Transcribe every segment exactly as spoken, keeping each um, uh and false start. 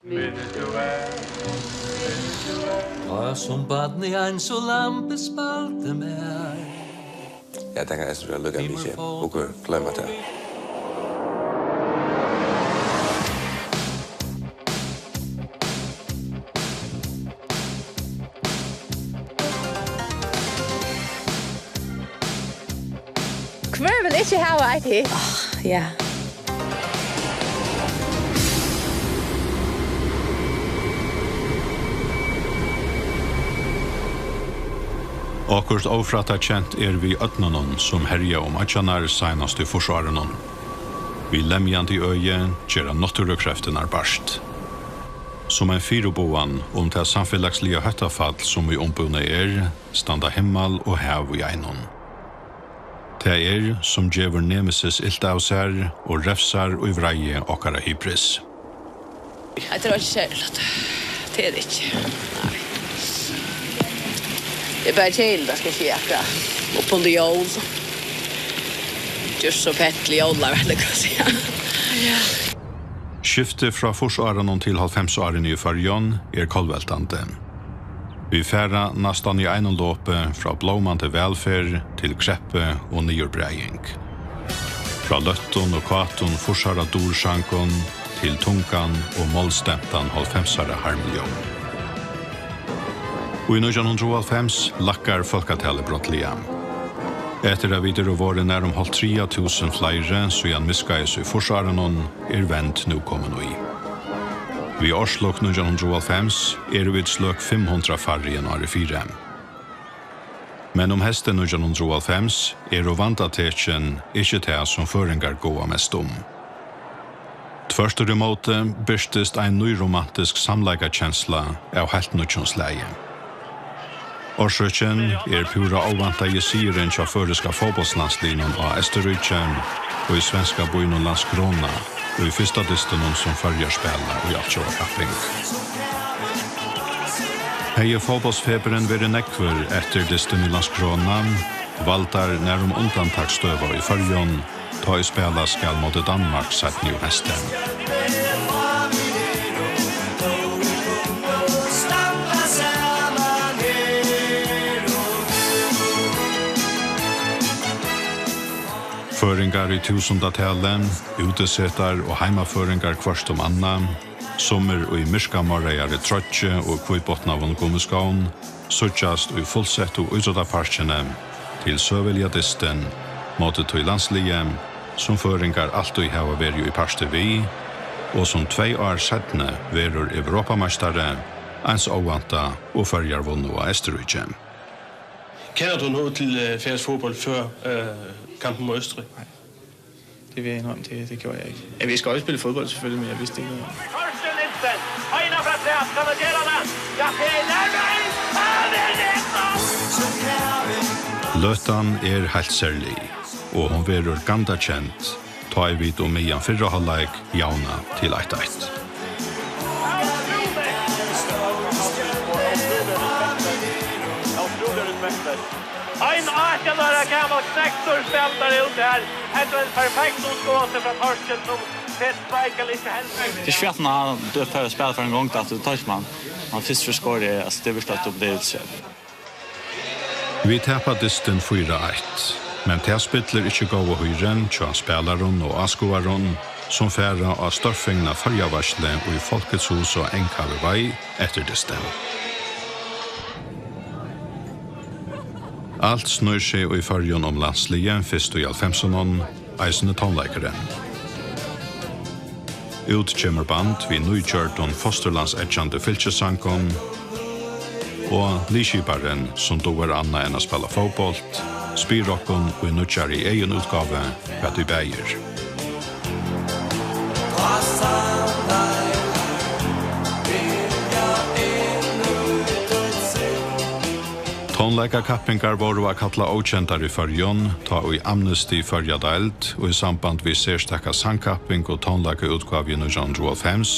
Og sum barn í eins og lampi spældi mær. Ja, tað kann eisini vera líka mikið. Okur gloyma tað. Hvør vil ikki hava eitt hit? Áh, ja. Okkurt ófrættakent er við ódnunum, sum herja um oyggjarnar seinast í fýrsárunum. Við lemjandi øði gera náttúrukreftirnar bart. Sum ein fyriboðan um tað samfelagsliga hóttafall, sum í umboðnum er, standa himmal og hav í einum. Tað er, sum gevur Nemesis ilt av sær og revsar í vreiði okkara hybris. Nei, tað var ikki serligt. Tað er tað ikki. Nei. Tað er bara keðiligt, tað skal eg siga, akkurát. Upp undir jól. Gjørt so pent til jóla, var tað, kann eg siga. Ja. Skiftið frá fýrsárunum til hálvfemsárini í Føroyum er kollveltandi. Vit fara næstan í einum lopi frá blómandi vælferð til kreppu og niðurbreiðing. Frá løttum og kátum fýrsára dursangum til tungan og málstemtan hálvfemsára harmljóð. Og í nítjan hundrað og hálvfems lækkar fólkatalið brádliga. Eftir at vit eru vorðin nærum hálvt triðja túsund fleiri síðan miðskeiðis í fýrsárunum, er vend nú komin í. Við árslok nítjan hundrað og hálvfems eru vit sløk fimm hundrað færri enn árið fyri. Men um heystið nítjan hundrað og hálvfems eru vandatekin ikki tað, sum føroyingar gáa mest um. Tvørturímóti birtist ein nýromantisk samleikakensla av heilt nýggjum slagi. Orsøkin er púra óvæntaði sigurin hjá føroyska fótbóltslandsliðnum á Eysturríki og í svenska býnum Landskrona í fyrsta dystinum, sum Føroyar spæla í altjóða kapping. Hevði fótbóltsfeburin verið nógvur eftir dystin í Landskrona, valdar nærum undantaksstøða í Føroyum, tá ið spælað skal móti Danmark seinni um heystið. Føroyingar í túsundatali, útisetar og heimaføroyingar hvørt um annað, summir í myrkamáraðari troyggju og hvítbotnaðum gummiskóm, síggjast í fullsettu ítróttaparkini til søguliga dystin móti tí landsliði, sum føroyingar altíð hava verið í parti við, og sum tvey ár seinni verður europameistari, eins óvæntað og Føroyar vunnu á Eysturríki. Kender du noget til, øh, færøsk fodbold før, øh, kampen mod Østrig? Nej. Det vil jeg indrømme, det, det gjorde jeg ikke. Jeg vidste godt, at jeg spillede fodbold selvfølgelig, men jeg vidste ikke noget om det. Carsten Nielsen, højre fra træet, skal man gælde den? Ja, det er den! Ja, det er det! Løtan er heilt serlig, og hon verður gandakend, tá ið vit um miðjan fyrra hálvleik javna til eitt eitt. Ein átjan ára gamal knektur spælir út her eftir ein perfekt utskot frá Torsten, sum Peter Schmeichel ikki helt. Det er svært, når han dør før spillet for en gang, at du tar ikke man. Han fisker scorer, altså, det er virkelig at du bliver et. Vit tapa dystin fýra eitt, men tað spillir ikki góða hýrin hjá spælarum og áskoðarum, sum fara á stórfingna føroyaveitslu í Fólkets Hus á Enghave Vej eftir dystin. Alt snýr seg í Føroyum um landsliðið fyrst í hálvfemsunum, eisini tónleikurin. Út kemur band við nýgjørdum fosturlandseggandi fylkissangum, og liðskiparin, sum dugir annað enn at spæla fótbólt, spyr okkum í nýggjari eginútgávu, hvat ið bagir. Tónleikakappingar vóru at kalla ókendar í Føroyum, tá ið Amnesty Føroya-deild í samband við serstaka sangkapping og tónleikaútgávu í nítjan hundrað og hálvfems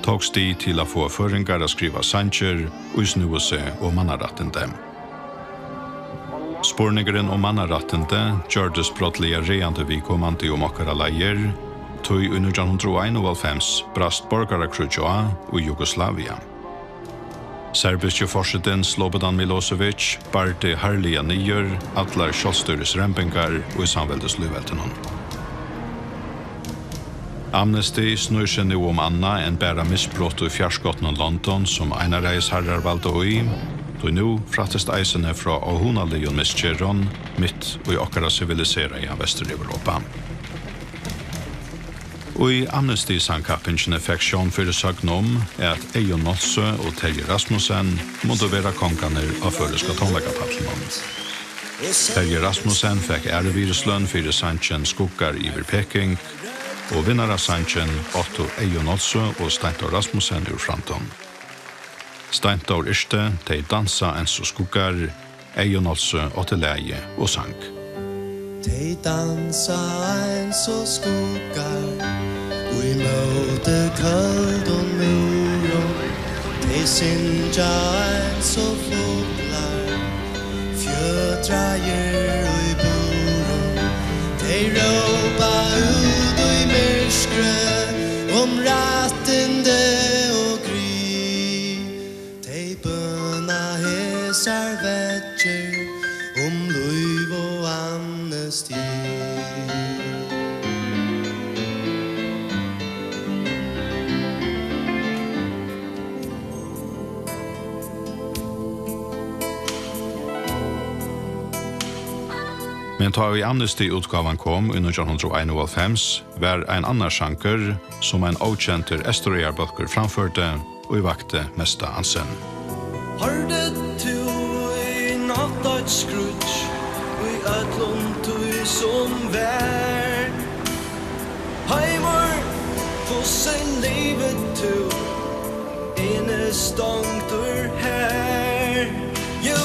tók stig til at fáa føroyingar at skriva sangir, ið snúðu seg um mannarættindi. Spurningurin um mannarættindi gjørdist brádliga ræðandi viðkomandi um okkara leiðir, tí í nítjan hundrað og einoghálvfems brast borgarakríggj á í Jugoslavia. Serbiski forsetin Slobodan Milosevic bardi harðliga niður allar sjálvstýrisrembingar í samveldislýðveldinum. Amnesty snýr seg nú um annað enn bara misbrot í fjarskotnum London, sum einaræðisharrar valda í, tí nú frættist eisini frá óhugnaligum misgerðum mitt í okkara siviliseraða Vestureuropa. Í Amnesty-sangkappingini fekk Sjón fyrisøgn um, at Eyðun Nolsøe og Terji Rasmussen mundu vera kongarnir á føroyska tónleikapallinum. Terji Rasmussen fekk æruvirðisløn fyri sangin Skuggar yvir Peking, og vinnarasangin áttu Eyðun Nolsøe og Steindór Rasmussen úr Framtún. Steindór yrkti Tey dansa eins og skuggar, Eyðun Nolsøe átti lagið og sang. Tey dansa eins og skuggar, í móti køldum múrum. Tey syngja eins og fuglar, fjøtraðir í búrum. Tey rópa út í myrkrið um rættindi og grið. Tey bøna hesar veggir um lív og amnesti. Men tá ið Amnesty-útgávan kom í nítjan hundrað og einoghálvfems, var ein annar sangur, sum ein ókendur Eysturoyarbólkur framførdi, ið vakti mesta ansin. Hoyrdi tú í nátt eitt skríggj í øllum tí sum var? Heimur, hvussu livir tú? Inni stongdur her. Jú,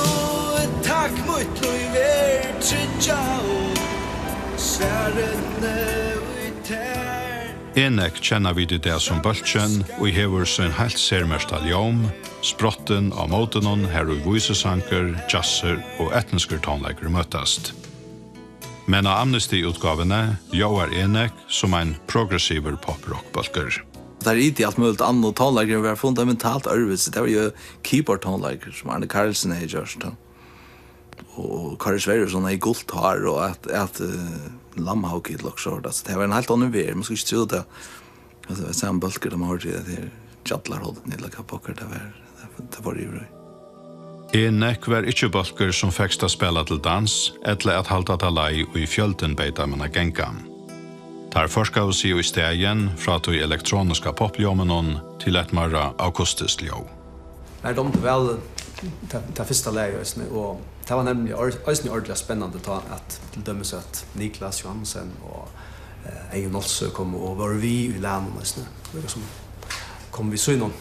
takk, mítt lív er tryggjað, og svarini í tær. Enek kenna vit í dag sum bólkin, ið hevur sín heilt sermerkta ljóð, sprottin á mótinum, har ið vísusangur, djassur og etniskur tónleikur møtast. Men á Amnesty-útgávuni ljóðar Enek sum ein progressivur poprokkbólkur. Tað er ilt í alt møguligt annað, og tónleikurin var fundamentalt øðrvísi. Tað var jú keyboard-tónleikur, sum Arne Karlsen hevði gjørt, tá. Og Kári Sverrisson hevði gult hár, og at, at, eh, lamhauge ella okkurt sovorðið. Altso, tað var ein heilt annan verð. Man skuldi ikki trúð tað. Altso, tað var sami bólkur, tá man hoyrdi tað her, Gjallarhornið ella hvat pokker tað var. Tað, tað var yvir í. Enek var ikki bólkur, sum fekst at spæla til dans ella at halda ta leið, ið fjøldin beyð teimum at ganga. Teir forskaðu seg í staðin frá tí elektroniska popljóminum til eitt meira akustiskt ljóð. Mær dámdi væl tað, tað fyrsta lagið eisini, og tað var nemliga or-, eisini ordiliga spennandi, tá at til dømis at Niklas Johansen og, eh, Eyðun Nolsøe komu og vóru við í lagnum eisini. Og tað sum kom við sínum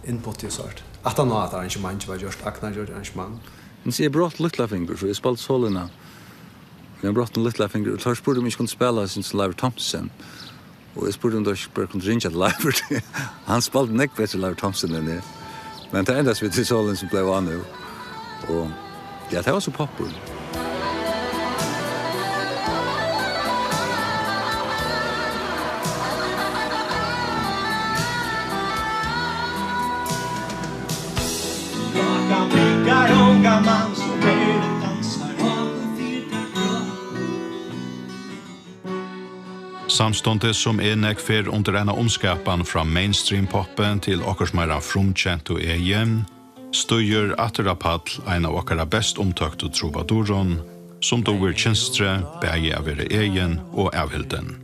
input í so. Aftan á at arrangementið var gjørt, Agnar gjørdi arrangement. Men so eg brotnaði lítla fingur, so eg spældi soluna. Eg brotnaði lítla fingur, og teir spurdu um eg ikki kundi spæla sum Leivur Thomsen. Og eg spurdi um teir ikki bara kundu ringja til Leivur. Hann spældi nógv betri Leivur Thomsen enn eg. Men tað endaðist við tí soluni sum bleiv á nú. Og ja, tað var so poppur. Samstundis sum Enek fer undir eina umskapan frá mainstream-poppi til okkurt meira frumkent og egið, stígur aftur á pall ein av okkara best umtóktu trubadurum, sum dugir kynstrið bæði at vera egin og avhildin.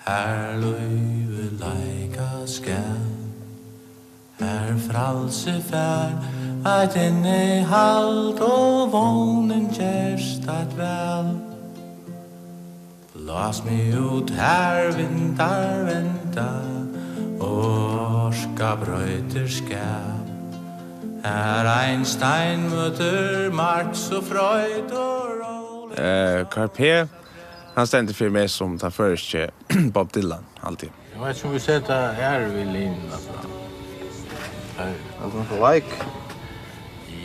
Har lívið leika skal, har frælsi fær eitt innihald og vónin gerst eitt væl. Blás meg út, har vindar venda og orka broytir skap. Har Einstein møtir Marx og Freud og Roland. Eh, K R P, hann stendur fyri meg sum tann føroyski Bob Dylan, altíð. Eg veit ikki, um vit seta æru við linjuna fram. Her. Hann er for veik.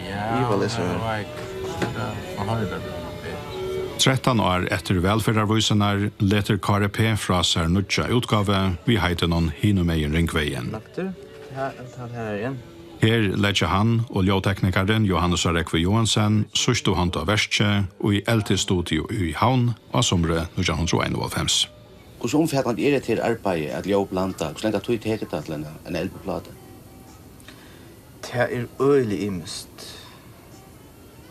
Ja, ivaleyst hann er veik. Ja, man hoyrir tað betur. Trettan ár eftir Vælferðarvísirnar letur Kári P. frá sær nýggja útgávu við heitinum Hinumegin Ringvegin. Nøgdur. Her, ta her igjen. Her leggja hann og ljóðteknikarin Jóhannes Rógvi Johansen síðstu hond á verkið í Eldis Studio í Havn á sumri nítjan hundrað og einoghálvfems. Hvussu umfatandi er hetta her arbeiði at ljóðblanda? Hvussu langa tíð tekur tað til eina, eina L P-plátu? Tað er øgiliga ymiskt.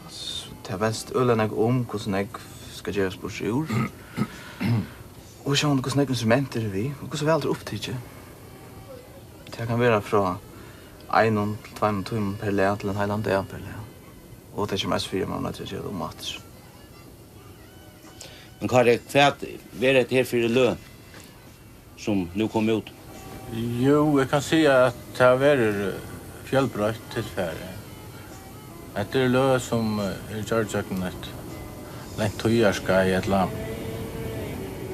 Altso, tað veldst øgiliga nógv um, hvussu nógv skal gerast burtur úr. Og sjálvandi, hvussu nógv instrument eru við, og hvussu væl tað er upptikið. Tað kann vera frá einum til tveimum tímum per lag til ein heilan dag per lag. Og tað kemur eisini fyri, at mann noyðist at gera tað um aftur. Men Kári, hvat verður hetta her fyri løg, sum nú kom út? Jú, eg kann siga, at tað verður, eh, fjølbroytt tilfar. Hetta eru løg, sum, eh, eru gjørd gjøgnum eitt langt tíðarskeið, ella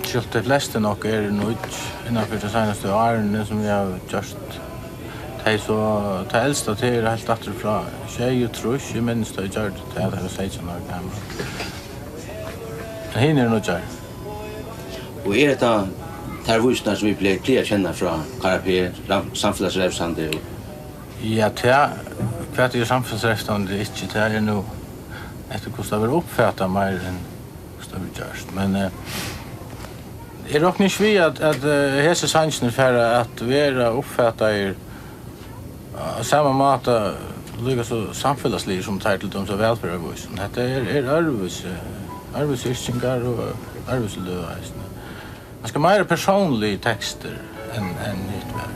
sjálvt tey flestu nokk eru nýggj innan fyri tey seinastu árini, sum vit hava gjørt tey, so tað elsta, tað er heilt aftur frá sjeyogtrýss, eg minnist, tá eg gjørdi tað, tá eg var seytjan ára gamal. Men hini eru nýggjar. Og er hetta tær vísurnar, sum vit ple-, plaga at kenna frá Kára P., ram-, samfelagsrevsandi og... Ja, tað, hvat er samfelagsrevsandi, ikki, tað er nú eftir, hvussu tað verður uppfatað, meir enn hvussu tað verður gjørt. Men, eh, eg rokni ikki við, at, at, eh, hesir sangirnir fara at verða uppfataðir á sama máta, líka so samfelagsligir, sum teir til dømis á Vælferðarvísum. Hetta er, er øðrvísi, øðrvísi yrkingar og øðrvísi løg eisini. Kanska meira persónligir tekstir enn, enn hitt var.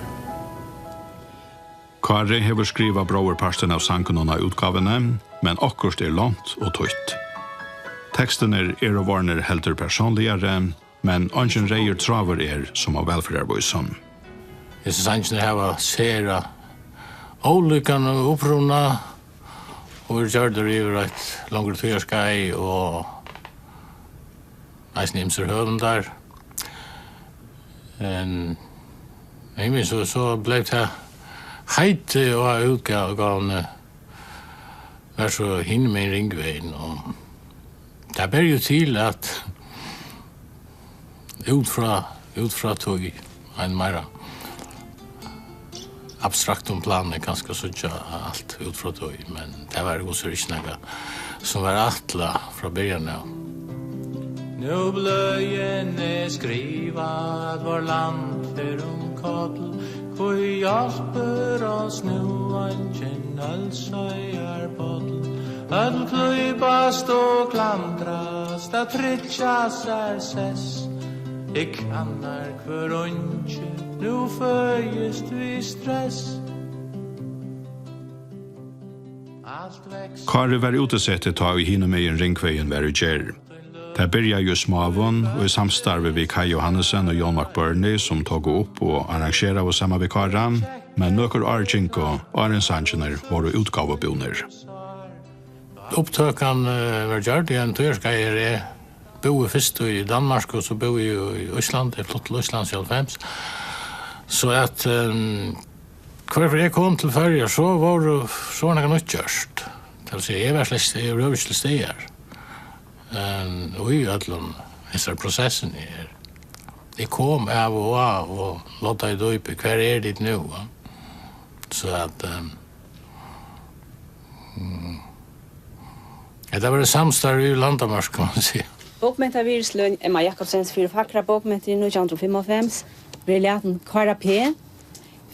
Kári hevur skrivað bróðurpartin av sangunum á útgávuni, men okkurt er lánt og týtt. Tekstirnir eru vorðnir heldur persónligari, men eingin reyður tráður er sum á Vælferðarvísum. Hesir sangirnir hava sera ólíkan uppruna og eru gjørdir yvir eitt longri tíðarskeið og eisini ymsir høvundar. Men, men so, so bleiv tað heitið á útgávuni var so Hinumegin Ringvegin, og tað ber jú til at út frá, út frá tí ein meira abstraktum plani kanska síggja alt út frá tí, men tað var jú so ikki nakað sum var ætlað frá byrjan av. Nú bløðini skriva, at vor land fer um koll, hví hjálpir oss nú eingin Nólsoyar Páll? Øll klípast og klandrast at tryggja sær sess. Hygg, annar hvør ungi nú føðist við stress. Alt veksur. Kári var útisetti, tá ið Hinumegin Ringvegin var í gerð. Tað byrjaði í smáum og í samstarvi við Kaj Johannesen og Jón Mac Burney, sum tóku upp og arrangeraðu saman við Kára, men nøkur ár gingu, áðrenn sangirnir vóru útgávubúnir. Upptøkan, eh, var gjørd í ein tíðarskeið, har eg búði fyrst í Danmark, og so búði eg í Íslandi, eg flutti til Íslands í hálvfems. So at, ehm, hvør ferð eg kom til Føroyar, so vóru, so var nakað nýtt gjørt. Tað vil siga, eg var slett, eg var ikki til staðar. Ehm, og í øllum hesar prosessini her. Eg kom av og á og láddi í dýpi, hvar eru tit nú, va? So at, ehm, mm, hetta var eitt samstarv yvir landamørk, kann man siga. Bókmentavirðisløn Emma Jacobsens fyri fagrar bókmentir nítjan hundrað og fimmoghálvfems verður latin Kára P.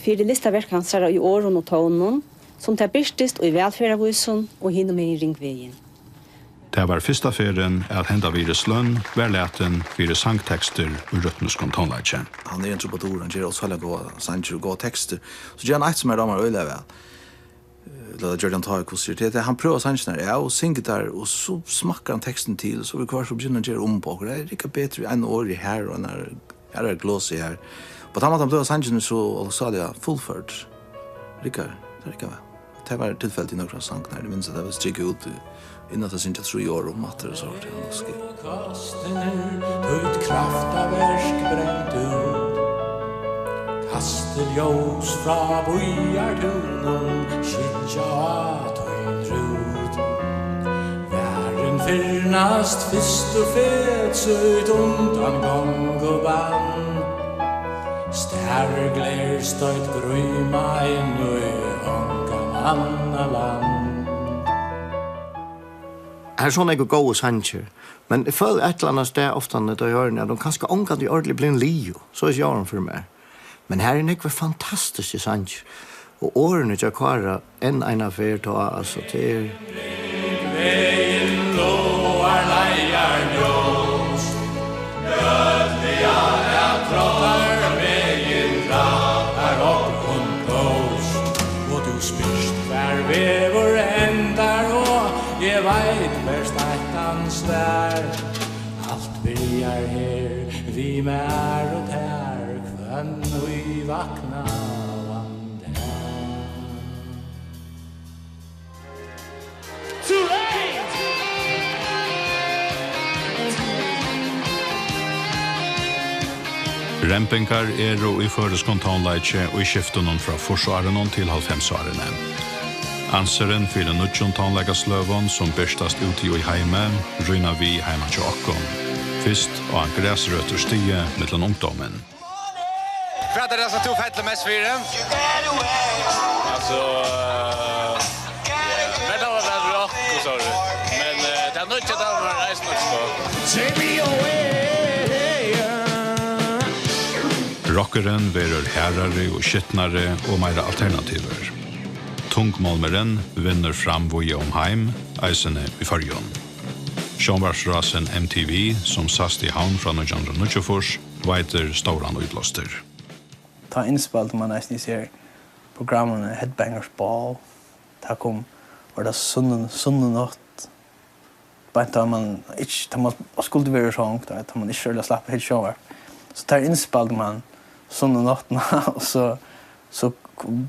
fyri listaverk hansara í orðum og tónum, sum tað birtist í Vælferðarvísum og Hinumegin Ringvegin. Tað var fyrsta ferðin, at henda virðisløn var latin fyri sangtekstir í rytmiskum tónleiki. Hann er ein trubadur, hann ger ótrúliga góðar sangir og góðar tekstir. So ger hann eitt, sum eg dámar øgiliga væl. Eh, ella tað gjørdi hann tá, eg hvussu er tað, hann prøvar sangirnar av og syngur teir, og so smakkar hann tekstin til, og so viðhvørt so byrjar hann at gera um á okkurt. Tað riggar betur við einum orði her og einari aðrari glosu her. Á tann mátan blíva sangirnir so ólukksáliga fullførdir. Riggar, tað riggar væl. Tað var tilfeldi í nøkrum av sangunum. Eg minnist, at tað var strikað út í, innan at syngja trý orð um aftur og so, tað var nokk skil. Kostnir, títt kraftaverk brent út. Kast ljós frá býartúnum, skyggja á tín rút. Varin fyrr Ast fyrstu ferð sítt undan gongubann, starir glerstoytt gríma inn í ongan annan land. Her er so nógvir góðir sangir, men eg føli eitt ella annað stað ofta, tá eg hoyri hana, at hon kanska ongantíð ordiliga er blivin liðug. So er ljóðið fyri mær. Men her eru nógvir fantastiskir sangir, og orðini hjá Kára enn eina ferð, tá, altso, tað er Vegin logar leiðarljós, brøtliga at trottar vegin rættar okkum kós. Og tú spyrst, hvar vegur endar, og eg veit bert eitt hann svar. Alt byrjar her við mær og tær, hvønn ið vakna vann tær. Rembingar eru í føroyskum tónleiki í skiftunum frá fýrsárunum til hálvfemsárunum. Ansurin fyri nýggjum tónleikasløgum, sum birtast úti í heimi, rýna vit heima hjá okkum. Fyrst á grasrøturstigi millum ungdómin. Hvat er tað, sum tú fellir mest fyri? Altso, eh, mær dámar væl rokk og sovorðið, men, eh, tað nýggja dámar mær eisini nokk so. Rokkurin verður harðari og skitnari og meira alternativur. Tungmálmurin vinnur fram víða um heim, eisini í Føroyum. Sjónvarpsrásin M T V, sum sæst í Havn frá nítjan hundrað og níggjuogfýrs, veitir stóran íblástur. Tá innspældi mann eisini, eg sær, programmini Headbangers Ball. Tá kom, var tað sunnu-, sunnunátt. Beint tá mann ikki, tá mann skuldi verið í song, tá, tá mann ikki skuldi sleppa hitt sjónvarp. So tá innspældi mann sunnunáttina, og so, so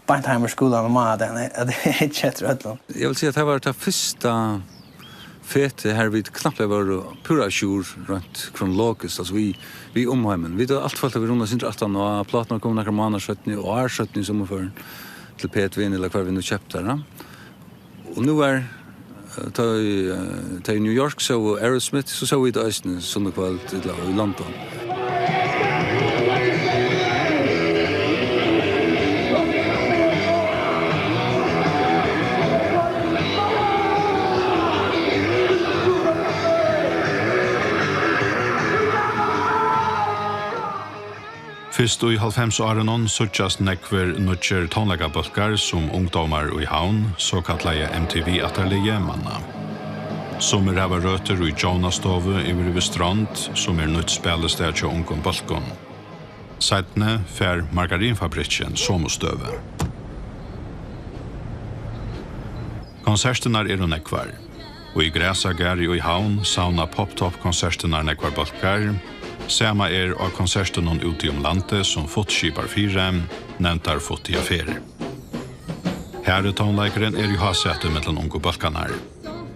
beint heim í skúlan og mánadagin, at hitt eftir øllum. Eg vil siga, at tað var tað fyrsta fetið, har vit knappliga vóru púra à jour, rent kronologiskt, altso, við, við umheimin. Vit hava altíð følt, at vit runnu eitt sindur aftan á, pláturnar komu nakrar mánaðir seinni, og ár seinni í summarførum til P eitt Vin, ella hvar vit nú keyptu tær, ja. Og nú er, eh, tá í, eh, tá í New York sóu Aerosmith, so sóu vit eisini sunnukvøld, ella í London. Fyrst í hálvfemsárunum síggjast nógvir nýggir tónleikabólkar, sum ungdómar í Havn, sokallaða M T V-ættarliðið, manna. Summir hava røtur í Jónasstovu yviri við Strond, sum er nýtt spælistað hjá ungum bólkum. Seinni fær Margarinfabrikkin somu støðu. Konsertirnar eru nógvar. Í Grasagarði í Havn savna Pop Top-konsertirnar nógvar bólkar. Sama er á konsertunum úti um landið, sum Futt skipar fyri, nevndar Futtiga ferð. Harði tónleikurin er í hásæti millum ungu bólkarnar.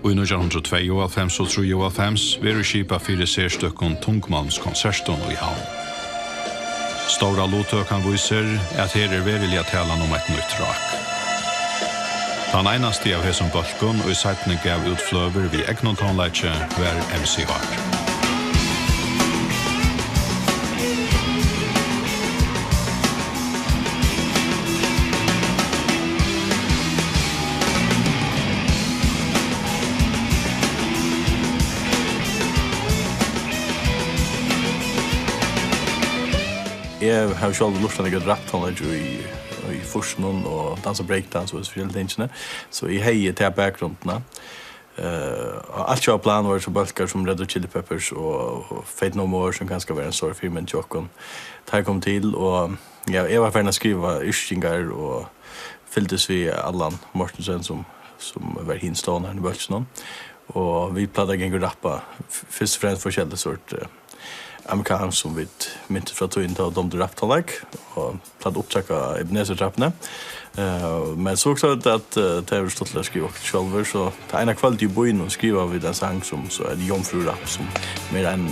Í nítjan hundrað og tveyoghálvfems og trýoghálvfems verður skipað fyri serstøkum tungmálmskonsertum í Havn. Stóra luttøkan vísir, at her er veruliga talan um eitt nýtt rock. Tann einasti av hesum bólkum, ið seinni gav út fløgur við egnum tónleiki, var M C Hart. Eg havi sjálvur lurtað nógv eftir rapptónleiki í, í fýrsunum og dansað breakdance og hesi forskelligu tingini, so eg hevði ta bakgrundina. Eh, á altjóða plan vóru so bólkar sum Red Hot Chili Peppers og, og Faith No More, sum kanska var ein stór fyrimynd hjá okkum, tá eg kom til, og ja, eg var farin at skriva yrkingar og fylgdist við Allan Mortensen, sum, sum var hin stovnarin í bólkinum, og vit plagdu at ganga og rappa, f-, fyrst og fremst forskellig sort, eh, amerikanskt, sum vit mintust frá tíðini, tá dámdi rapptónleik, og plagdu at upptaka Ebenezer-trappuni. Eh, men so hugsaðu vit at, eh, tað hevur verið stuttligt at skriva okkurt sjálvir, so tað eina kvøldið í býnum skrivaðu vit ein sang, sum so er jomfrúrapp, sum er ein,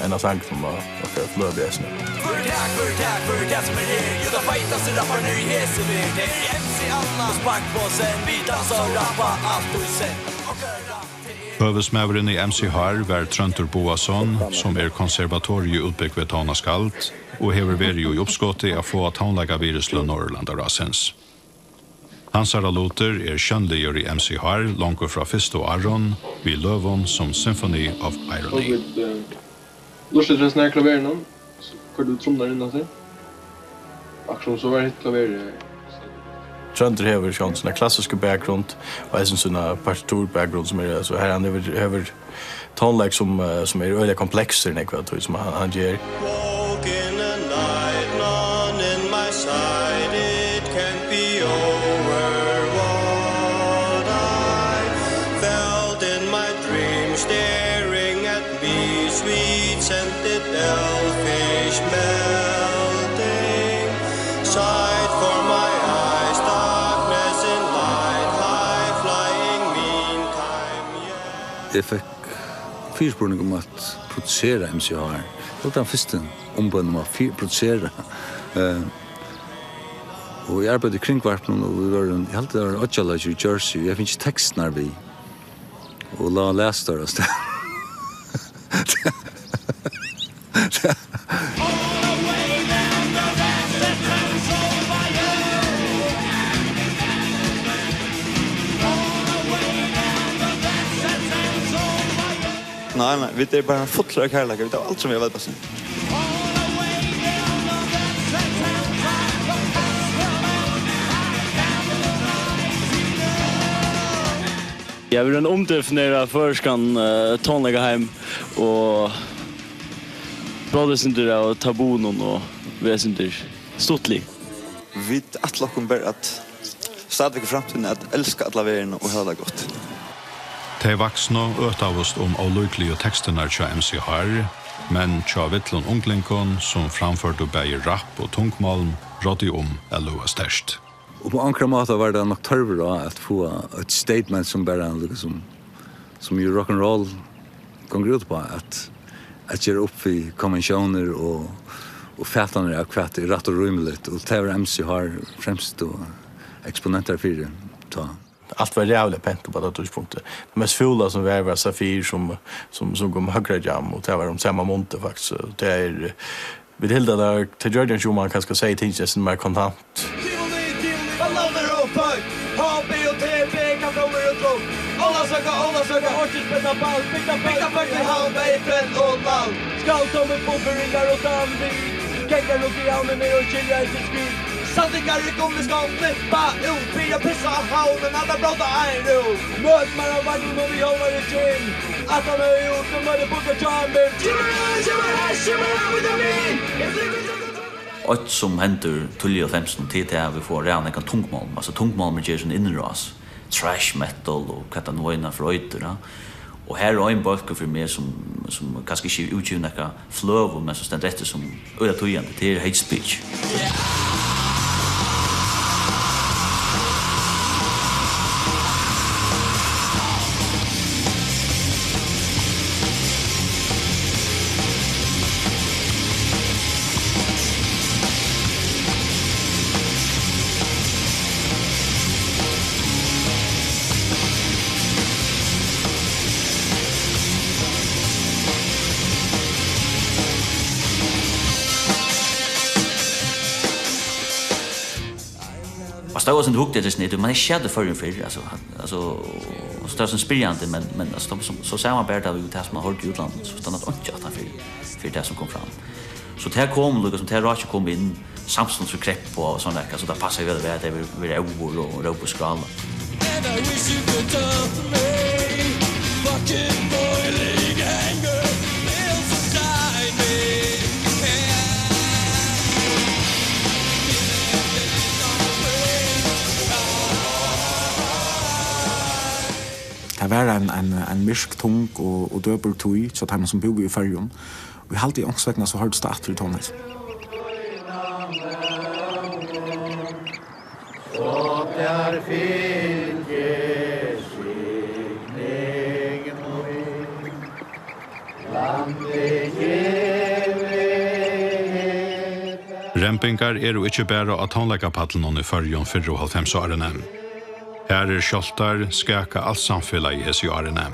ein av sangunum á, á Fløgu eisini. Hvør er tað, hvør er tað, hvør er tað sum er her? Jú, tann feitasti rapparin í hesi verð. Tað er M C Anna, spark på scenen, vit dansa og rappa alt í senn. Okkara rapp, tað er Høvuðsmaðurin í M C H R var Tróndur Bogason, sum er konservatoriuútbúgvið tónaskald og hevur verið í uppskoti at fáa tónleikavirðisløn Norðurlandaráðsins. Hansara lutur er sjónligur í M C H R longu frá fyrstu árum, við løgum sum Symphony of Irony. Lurtið til hesum her klaverinum, so koyrdi tú trummarnar inn aftur. Akkurát sum so var hitt klaverið. Tróndur hevur sjálvt sína klassisku bakgrund og eisini sína partiturbakgrund, sum er, altso, har hann hevur, hevur tónleik sum, eh, sum er øgiliga kompleksur, nógv av tí sum hann, hann ger. Walk in the night, none in my sight, it can't be over what I felt in my dream, staring at me, sweet scented elfish melting, sight for my eyes, darkness in light, high flying meantime, yeah. Eg fekk fyrispurning um at produsera M C H R. Tað var tann fyrsti umbønin um at fyr-, produsera. Eh, og eg arbeiddi í Kringvarpinum, og vit vóru, eg haldi, tað var ein oyggjaleikur í Jersey, og eg fekk ikki tekstirnar við. Og lá og las teir avstað. Nei, nei, vit eru bara fullir av kærleika. Vit hava alt sum vit hava velpast. Ja, vit eru ein umdefinerað føroyskan, eh, tónleikaheim og broyta eitt sindur av tabunum og vera eitt sindur stuttlig. Vit ætla okkum bara at stadigvæk í framtíðini at elska alla verðina og hava tað gott. Tey vaksnu øtaðust um ólíkligu tekstirnar hjá M C H R, men hjá villum unglingum, sum framførdu bæði rap og tungmálm, ráddi um at løða sterkt. Og á onkran máta var tað nokk tørvur á at fáa eitt statement sum bara, líkasum, sum jú rock and roll gongur út uppá, at, at gera upp við konventiónir og, og fatanir av hvat er rætt og rímiligt, og tað var M C H R fremstu eksponentar fyri tá. Alt var ræðuliga pent upp á tað tíðspunktið. Tað mest fúla sum var, var Safir, sum, sum, sum kom høgra hjørna, og tað var um sama mundið, faktiskt. Og tað er, vit hildu, at tað, tað gjørdi ein Schumann kanska segði tingini eitt sindur meir kontant. Ólavsøka, Ólavsøka, orkið spæla ball, bygda bygda fólk í Havn, bæði frelst og lall. Skal dómur, bufferingar og danvik, gengar út í Havnini og skilja eftir skip. Sandingar í gummiskóm flippa út, byrja pissa á Havnina, at bróta ein rúm. Møt mær á vaglinum við Hjálmari Kim. Aftan á út, og møti Bukka John Bill. Shimmer, shimmer, shimmer with me. Eitt sum hendir tíðliga í hálvfemsunum, tað er tað, at vit fáa ræðuliga nógvan tungmálm. Altso, tungmálmur ger sín innrás. Thrash metal og hvat tað nú eina eitur, ja. Og her er ein bólkur fyri meg, sum, sum kanska ikki er útgivin nakað fløgu, men sum stendur eftir sum øgiliga týðandi, tað er Hate Speech. Og stóð og hugdi eftir snitt, man hevði ikki sæð tað í Føroyum fyrr, altso, altso, og stóð sum spyrjandi, men, men, altso, so, so sá man bara tað við tað, sum man hoyrdi í útlandinum, so stóð tað einki aftan fyri, fyri tað, sum kom fram. So tað kom, líkasum, tað rákið kom inn, samstundis við kreppu og sovorðið, so tað passaði væl, at tað var, var óður og róp og skál. And I wish you could talk to me. Fucking boiling anger lives inside me. Tað var ein, ein, ein myrk, tung og, og døpur tíð hjá teimum, sum búðu í Føroyum. Og eg haldi, onkursvegna so hoyrdist tað aftur í tónleiki. Rembingar eru ikki bara á tónleikapallinum í Føroyum fyrru hálvfems árini. Harðir skjálvtar skaka alt samfelagið hesi árini.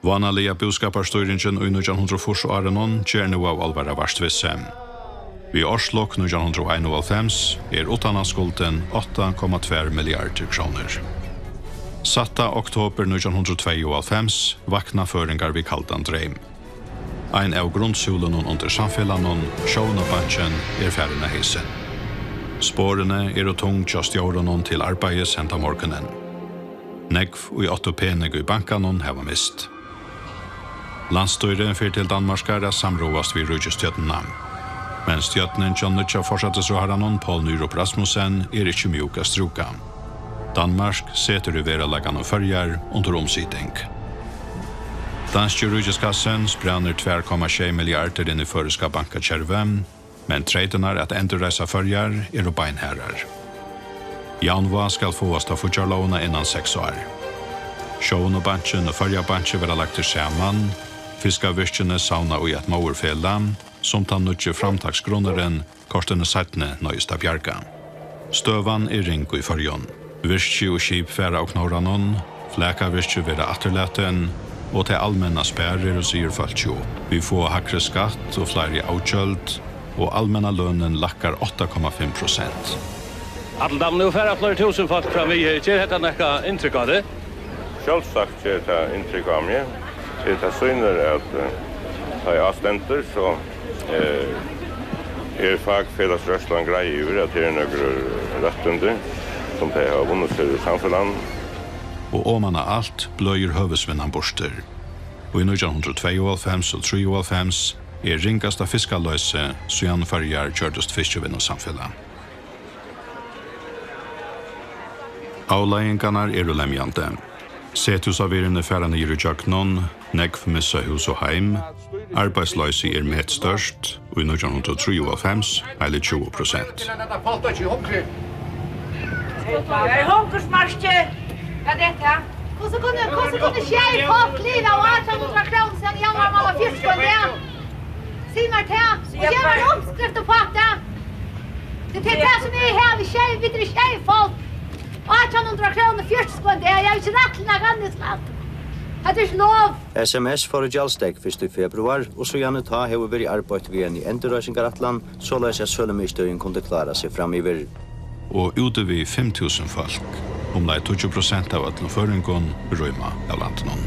Vánaliga búskaparstýringin í nítjan hundrað og fýrs árunum ger nú av álvara vart við seg. Við árslok nítjan hundrað og einoghálvfems er uttanlandsskuldin átta komma tvær milliardir krónur. Sætta oktober nítjan hundrað og tveyoghálvfems vakna føroyingar við kaldan dreym. Ein av grundsúlunum undir samfelagnum, Sjóvinnubankin, er farin á heysin. Sporini eru tung hjá stjórunum til arbeiðis henda morgunin. Nógv, ið áttu pening í bankanum, hava mist. Landsstýrið fer til Danmarkar at samráðast við ríkisstjórnina. Men stjórnin hjá nýggja forsætisráðharranum, Poul Nyrup Rasmussen, er ikki mjúk at strúka. Danmark setur í veruleikanum Føroyar undir umsiting. Danski ríkiskassin sprænir tvær komma sjey milliardir inn í føroyska bankakervið, men treytirnar at endurreisa Føroyar eru beinharðar. Javnvág skal fáast á fíggjarlógina innan seks ár. Sjóvinnubankin og Føroyabanki verða lagdir saman, fiskavirkini savna í eitt móðurfelag, sum tann nýggi framtaksgrunnurin kortini seinni noyðist at bjarga. Støðan er ring í Føroyum. Virki og skip fara av knórunum, flakavirki verða afturlatin, og tað almenna sparir og sigur fólki upp. Vit fáa hægri skatt og fleiri avgjøld, og almenna lønin lækkar átta komma fimm prosent. Allan dagin nú fara fleiri túsund fólk fram við her. Ger hetta nakað inntrykk á teg? Sjálvsagt ger tað inntrykk á meg. Tí tað sýnir, at, eh, tá ið á stendur, so, eh, er fakfelagsrørslan greið yvir, at her eru nøkur rættindi, sum tey hava vunnið sær í samfelagnum. Og oman á alt bløðir høvuðsvinnan burtur. Og í nítjan hundrað og tveyoghálvfems og trýoghálvfems er ringasta fiskaloysið, síðan Føroyar gjørdust fiskivinnusamfelag. Avleiðingarnar eru lemjandi. Sethúsavirðini fara niður ígjøgnum, nógv missa hús og heim, arbeiðsloysið er metstørst, í nítjan hundrað og trýoghálvfems heili tjúgu prosent. Tað er hungursmarkið. Hvat er tað? Hvussu kunnu, hvussu kunnu sjey fólk liva av átjan hundrað krónur síðan januar mánaði fjøruti og ein dag? Sig mær tað, og gev mær uppskrift uppá tað. Tað er tað, sum eg havi, sjey, vit eru sjey fólk. Átjan hundrað krónur, fjøruti skund, eg havi ikki rætt til nakað annað, skal. Hetta er ikki lov. S M S fór í gjaldstek fyrst í februar, og síðani tá hevur verið arbeitt við eini endurreisingarætlan, soleiðis at sølumiðstøðin kundi klára seg framyvir. Og úti við fimm túsund fólk, umleið tíggju prosent av øllum føroyingum, rýma av landinum.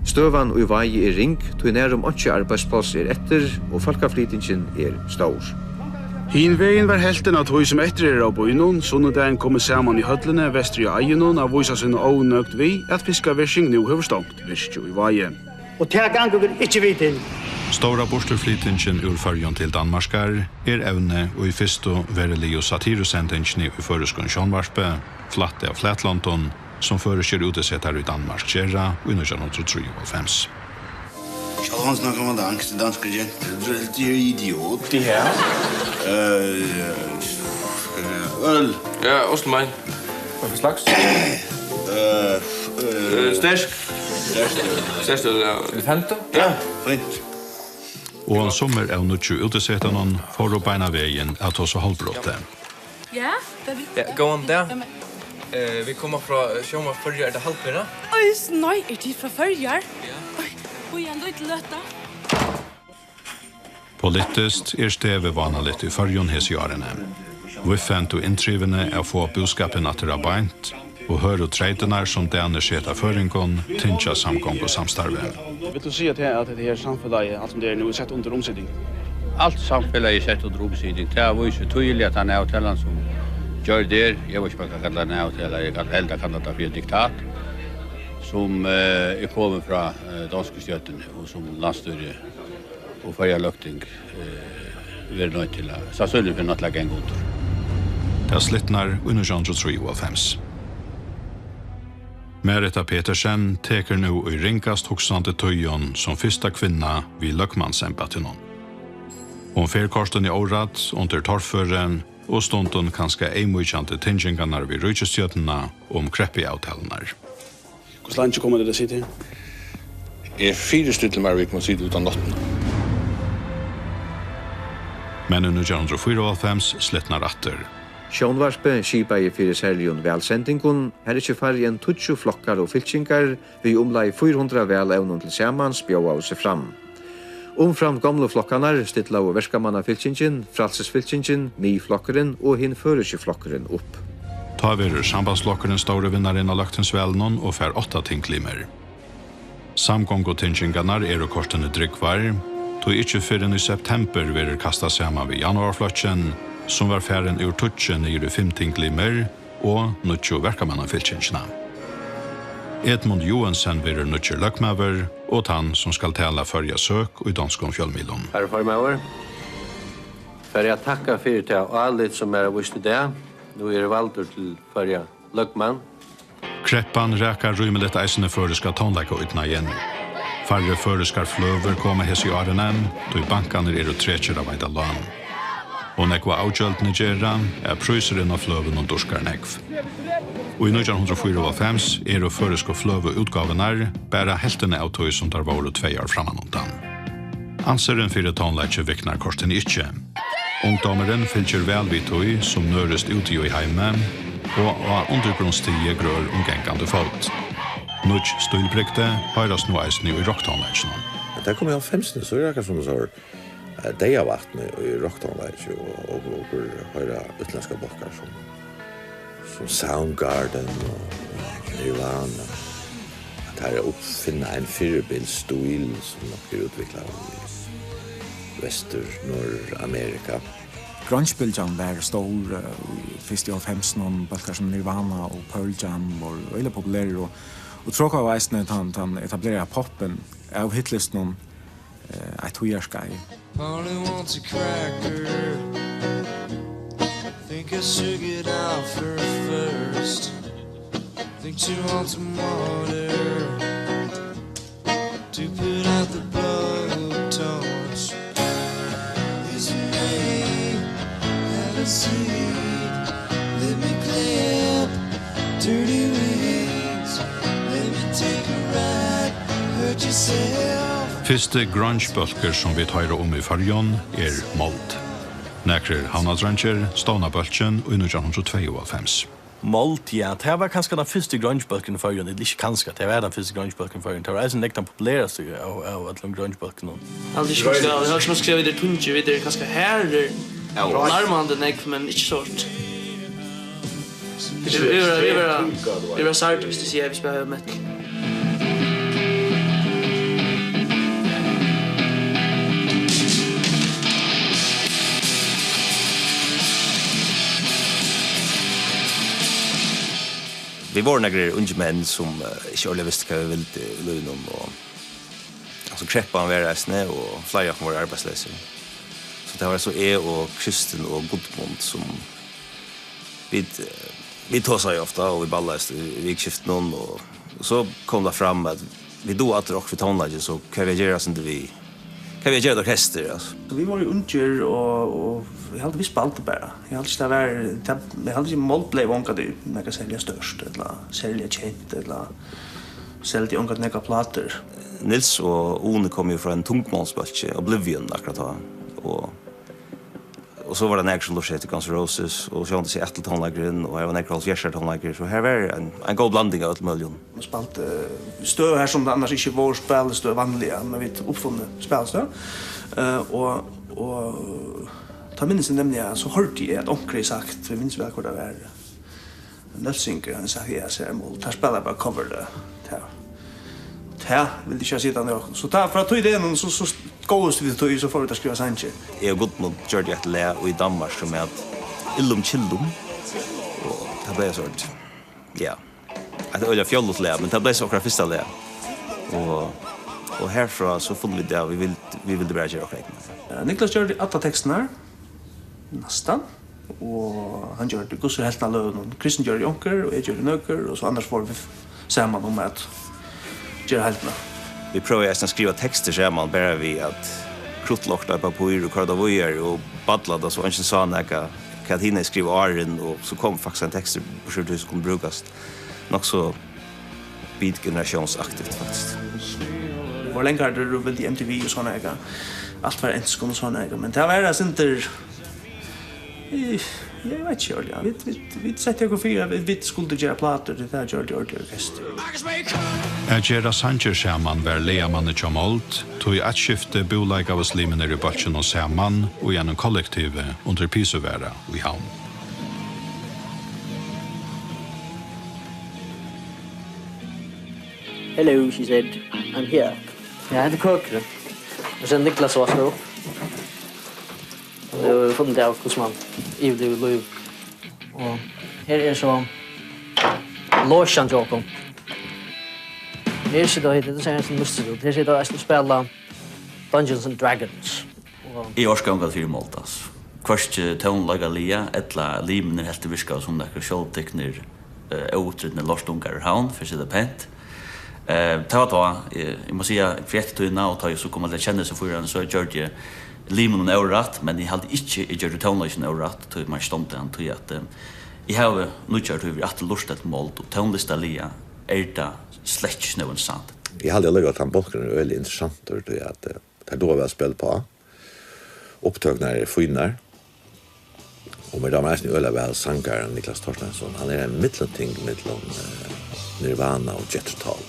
Støðan í Vági er ring, tí nærum einki arbeiðspláss er eftir og fólkaflytingin er stór. Hin vegin var helvtin av tí, sum eftir er av býnum, sunnudagin komið saman í høllini vesturi á Eiðinum at vísa sína ónøgd við, at fiskavirking nú hevur stongt virkið í Vági. Og tað ganga vit ikki við til. Stóra burturflytingin úr Føroyum til Danmarkar er evni í fyrstu veruligu satirusendingini í føroyskum sjónvarpi, Flatt av flatlondum, sum føroyskir útisetarar í Danmark gera í nítjan hundrað og trýoghálvfems. Skal han snakke om dansk til danske jenter? Du er helt idiot. Ja. Øh, skal vi øl? Ja, ost og mig. Hvad for slags? Øh, øh, Øh, stærk. Stærk øl. Stærk øl, ja. Elefante? Ja, fint. Og summir av nýggju útisetunum fóru beinan vegin at tosa hálvbrotið. Ja, hvad vil... Ja, gå om der. Øh, vi kommer fra, øh, Sjónvarp Føroya, er det Hallbera? Øj, nej, er de fra Føroya? Ja. Øj, hvor er en lille løtta. Politiskt er stevið vánaligt í Føroyum hesi árini. Viðfevnt og inntrivini at fáa búskapin aftur á beint, og hørðu treytirnar, sum danir seta føroyingum, tyngja samgongusamstarvið. Vilt tú siga til, at hetta her samfelagið, alt sum tað er nú, er sett undir umsiting? Alt samfelagið er sett undir umsiting. Tað vísir týðiliga, at tann avtalan, sum gjørd er, eg veit ikki, um man kann kalla tað ein avtala, eg kann heldur kalla tað fyri eitt diktat, sum, eh, er komið frá, eh, donsku stjórnini og sum landsstýrið og Føroya løgting, eh, verður noydd til at, sannsynliga fer nokk til at ganga undir. Tað slitnar í nítjan hundrað og trýoghálvfems. Marita Petersen tekur nú í ringast hugsandi tíðum sum fyrsta kvinna við løgmansembættinum. Hon fer kortini órætt undir torføri og stundum kanska eyðmýkjandi tengingarnar við ríkisstjórnina um kreppuavtalurnar. Hvussu leingi koma tit at sita her? Eg fyristilli mær, at vit kunnu sita út á náttina. Men í nítjan hundrað og fýraoghálvfems slitnar aftur. Sjónvarpið skipaði fyri serligum valsendingum, har ikki færri enn tíggju flokkar og fylkingar við umleið fýra hundrað valevnum til samans bjóðaðu seg fram. Umframt gomlu flokkarnar stillaðu Verkamannafylkingin, Frælsisfylkingin, Miðflokkurin og Hin Føroyski Flokkurin upp. Tá verður Sambandsflokkurin stóri vinnarin á løgtingsvalinum og fær átta tinglimir. Samgongutenkingarnar eru kortini drúgvar, tí ikki fyrr enn í septembur verður kastað saman við Javnaðarflokkin, sum var farin úr tíggju niður í fimm tinglimir, og nýggju Verkamannafylkingina. Edmund Joensen verður nýggjur løgmaður og tann, sum skal tala Føroya søk í donskum fjølmiðlum. Harra formaður, fari at takka fyri tað álit, sum mær er víst í dag. Nú eri eg valdur til Føroya løgmann. Kreppan rakar rímiligt eisini føroyska tónleikaídnaðin. Færri føroyskar fløgur koma hesi árini, tí bankarnir eru trekir at veita lán. Og nógv av avgjøldini gera, at prísurin á fløgunum durkar nógv. Og í nítjan hundrað og fýraoghálvfems eru føroysku fløguútgávurnar bara helvtina av tí, sum tær vóru tvey ár frammanundan. Ansurin fyri tónleiki viknar kortini ikki. Ungdómurin fylgir væl við tí, sum nørist úti í heimi, og á undirgrundsstigi grør um gangandi fót. Nýggj stílbrigdi hoyrast nú eisini í rokktónleikinum. Tá eg kom í hálvfemsini, so er akkurát sum so, eh, deyðavatn í, í rokktónleiki, og, og, og okur hoyra útlendskar bólkar sum, sum Soundgarden og, og Nirvana. At teir uppfinna ein fyribils stíl, sum nokk er útviklaður í Vestur-, Norðuramerika. Grunge-bylgjan var stór, eh, í fyrst í hálvfemsunum, bólkar sum Nirvana og Pearl Jam vóru øgiliga populerir, og, og Trokar var eisini tann, tann etableraða poppin av hitlistunum, eh, eitt tíðarskeið. Polly wants a cracker. Think I should get out for first. Think she wants some water to put out the blowtorch. Listen, babe, have a seat. Let me clip dirty weeds. Let me take a ride. Hurt yourself. Fyrsti grunge-bólkur, sum vit hoyra um í Føroyum, er Mold. Nakrir havnardreingir stovna bólkin í nítjan hundrað og tveyoghálvfems. Mold, ja, tað var kanska tann fyrsti grunge-bólkurin í Føroyum, ella ikki kanska, tað var tann fyrsti grunge-bólkurin í Føroyum. Tað var eisini nógv tann populerasti av, av øllum grunge-bólkunum. Altso, ikki kanska, eg havi ikki nokk skrivað, vit eru tungir, vit eru kanska harðir, ja, nærmandi nógv, men ikki so hart. Vit eru, vit eru, vit eru, vit eru sart, viss tú sigur, at vit spæla metal. Vit vóru nakrir ungir menn, sum, eh, ikki ordiliga vistu, hvat vit vildu í lívinum, og, altso, kreppan var eisini, og fleiri av okkum vóru arbeiðsleysir. So tað var so eg og Kristin og Gudmund, sum vit, eh, vit tosaðu ofta, og vit ballaðust í, í vikuskiftinum, og, og so kom tað fram, at vit duga allir okkurt við tónleiki, so hvat við at gera eitt sindur við, hvat við at gera eitt orkestur, altso. So vit vóru ungir, og, og eg haldi, vit spældu bara. Eg haldi ikki, tað var, tað, eg haldi ikki, Mold bleiv ongantíð nakað serliga stórt, ella serliga kent, ella seldi ongantíð nakrar plátur. Nils og Uni komu jo frá einum tungmálsbólki, Oblivion, akkurát tá, og Og so var tað nakrir, sum lurtaðu eftir Guns N' Roses, og sjálvandi so Atli-tónleikurin, og har var nakrir hálvfjerðsara tónleikar, so har var ein, ein góð blanding av øllum møguligum. Man spældi, eh, støð har, sum tað annars ikki vóru spælistøð vanliga, men vit uppfunnu spælistøð. Eh, og, og tá minnist eg nemliga, so hoyrdi eg, at onkur hevði sagt, eg minnist væl, hvør tað var, Nólsoyar, hann hevði sagt, ja, sær, Mold, teir spæla bara cover, tað, tað, tað vildi ikki sita nokk. So tá, frá tí degnum, so, so góvust vit tí, so fóru vit at skriva sangir. Eg og Gudmund gjørdu eitt lag í Danmark, sum æt Illum Killum, og tað bleiv so, ja, eitt øgiliga fjolligt lag, men tað bleiv so okkara fyrsta lag. Og, og herfrá, so funnu vit, ja, vit vildu, vit vildu bara gera okkara egna. Ja, Niklas gjørdi allar tekstirnar, næstan. Og hann gjørdi Gussu helvtina av løgunum. Kristin gjørdi onkur, og eg gjørdi nøkur, og so annars vóru vit saman um at gera heildina. Vit prøvaðu eisini at skriva tekstir saman, bara við at kruttlokta eitt pappír og koyra tað víðari og balla tað, so eingin sá nakað, hvat hini skrivaðu áðrenn, og so kom faktiskt ein tekstur burtur úr tí, sum kundi brúkast nokk so beatgeneratiónsaktivt, faktiskt. Vóru langhærdir og vildu í M T V og sovorðið nakað. Alt var á enskum og sovorðið nakað. Men tað var eitt sindur, Eg, eg veit ikki ordiliga. Vit, vit, vit settu okkum fyri, at vit, vit skuldu gera plátur, tí tað gjørdi ordiligt orkestur. At gera sangir saman var lagamanni hjá Mold, tí eitt skifti búleikaðust limirnir í bólkinum saman í einum kollektivi undir Pisuvara í Havn. "Hello," she said. "I'm here." Ja, hetta er Køkri. Og so Niklas vaskar upp. Og eg havi funnið av, hvussu man yvirlivir lív. Og her er so logen hjá okkum. Her sita, hetta er ein mystery. Her sita og spæla Dungeons and Dragons. Eg orki ongan fyri Mold, altso. Hvørki tónleikaliga ella limirnir heldur virkaðu sum nakrir sjálvtiknir, eh, óútdrignir lortungar úr Havn, fyri at siga tað pent. Eh, tað var tá, eh, eg má siga, fyri eftirtíðina, og tá eg so kom at kenna hesar fýrarnar, so gjørdi eg limunum órætt, men eg haldi ikki, eg gjørdi tónleikin órætt, tí man stóndi hann, tí at, eh, eg havi nýggjar tíðir aftur lurtað til Mold, og tónlistaliga er tað slett ikki nóg interessant. Eg haldi allíkavæl, at tann bólkurin er øgiliga interessantur, tí at, eh, Tær duga væl at spæla uppá. Upptøkurnar eru fínar. Og mær dámar eisini øgiliga væl sangarin Niklas Thorsteinsson. Hann er ein millumting millum, eh, Nirvana og Jethro Tull.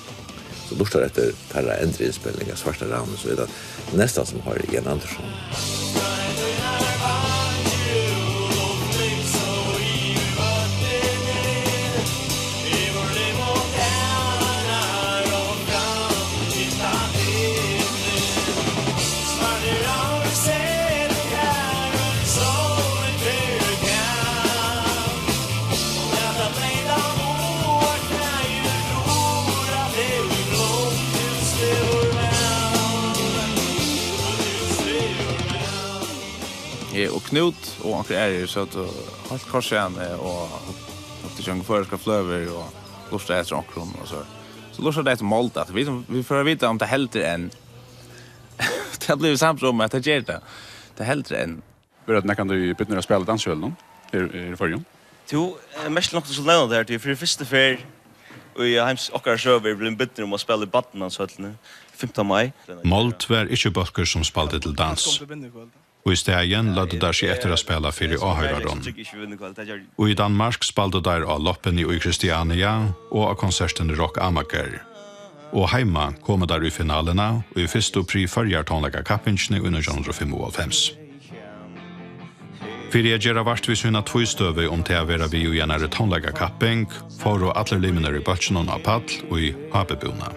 So lurtar eftir teirra endurinnspæling av Svarta Ravni, so er tað næstan sum at hoyra Ian Anderson. Eg og Knút og onkrir aðrir sótu heilt kort síðani og hugdu í føroyskar fløgur og lurtaðu eftir onkrum og so. So lurtaðu tey eftir Mold, at vit, vit fóru at vita, um tað heldur enn. Tað blivu samd um, at tað ger tað. Tað heldur enn. Verður nakrantíð byrjað at spæla í dansihølunum her, her í Føroyum? Tú, eh, merkiligt nokk, tú skal nevna tað her, tí fyri fyrstu ferð í heims okkara søgu er blivið bidnir um at spæla í Barnadanshøllini fimta mai. Mold var ikki bólkur, sum spældi til dans. Í staðin løgdu teir seg eftir at spæla fyri áhoyrarum. Í Danmark spældu teir á Loppuni í Christiania og á konsertini Rock Amager. Og heima komu teir í finaluna í fyrstu Prix Føroyar tónleikakappingini í nítjan hundrað og fimmoghálvfems. Fyri at gera vart við sína tvístøðu um tað at vera við í einari tónleikakapping, fóru allir limirnir í bólkinum á pall í H B-búna.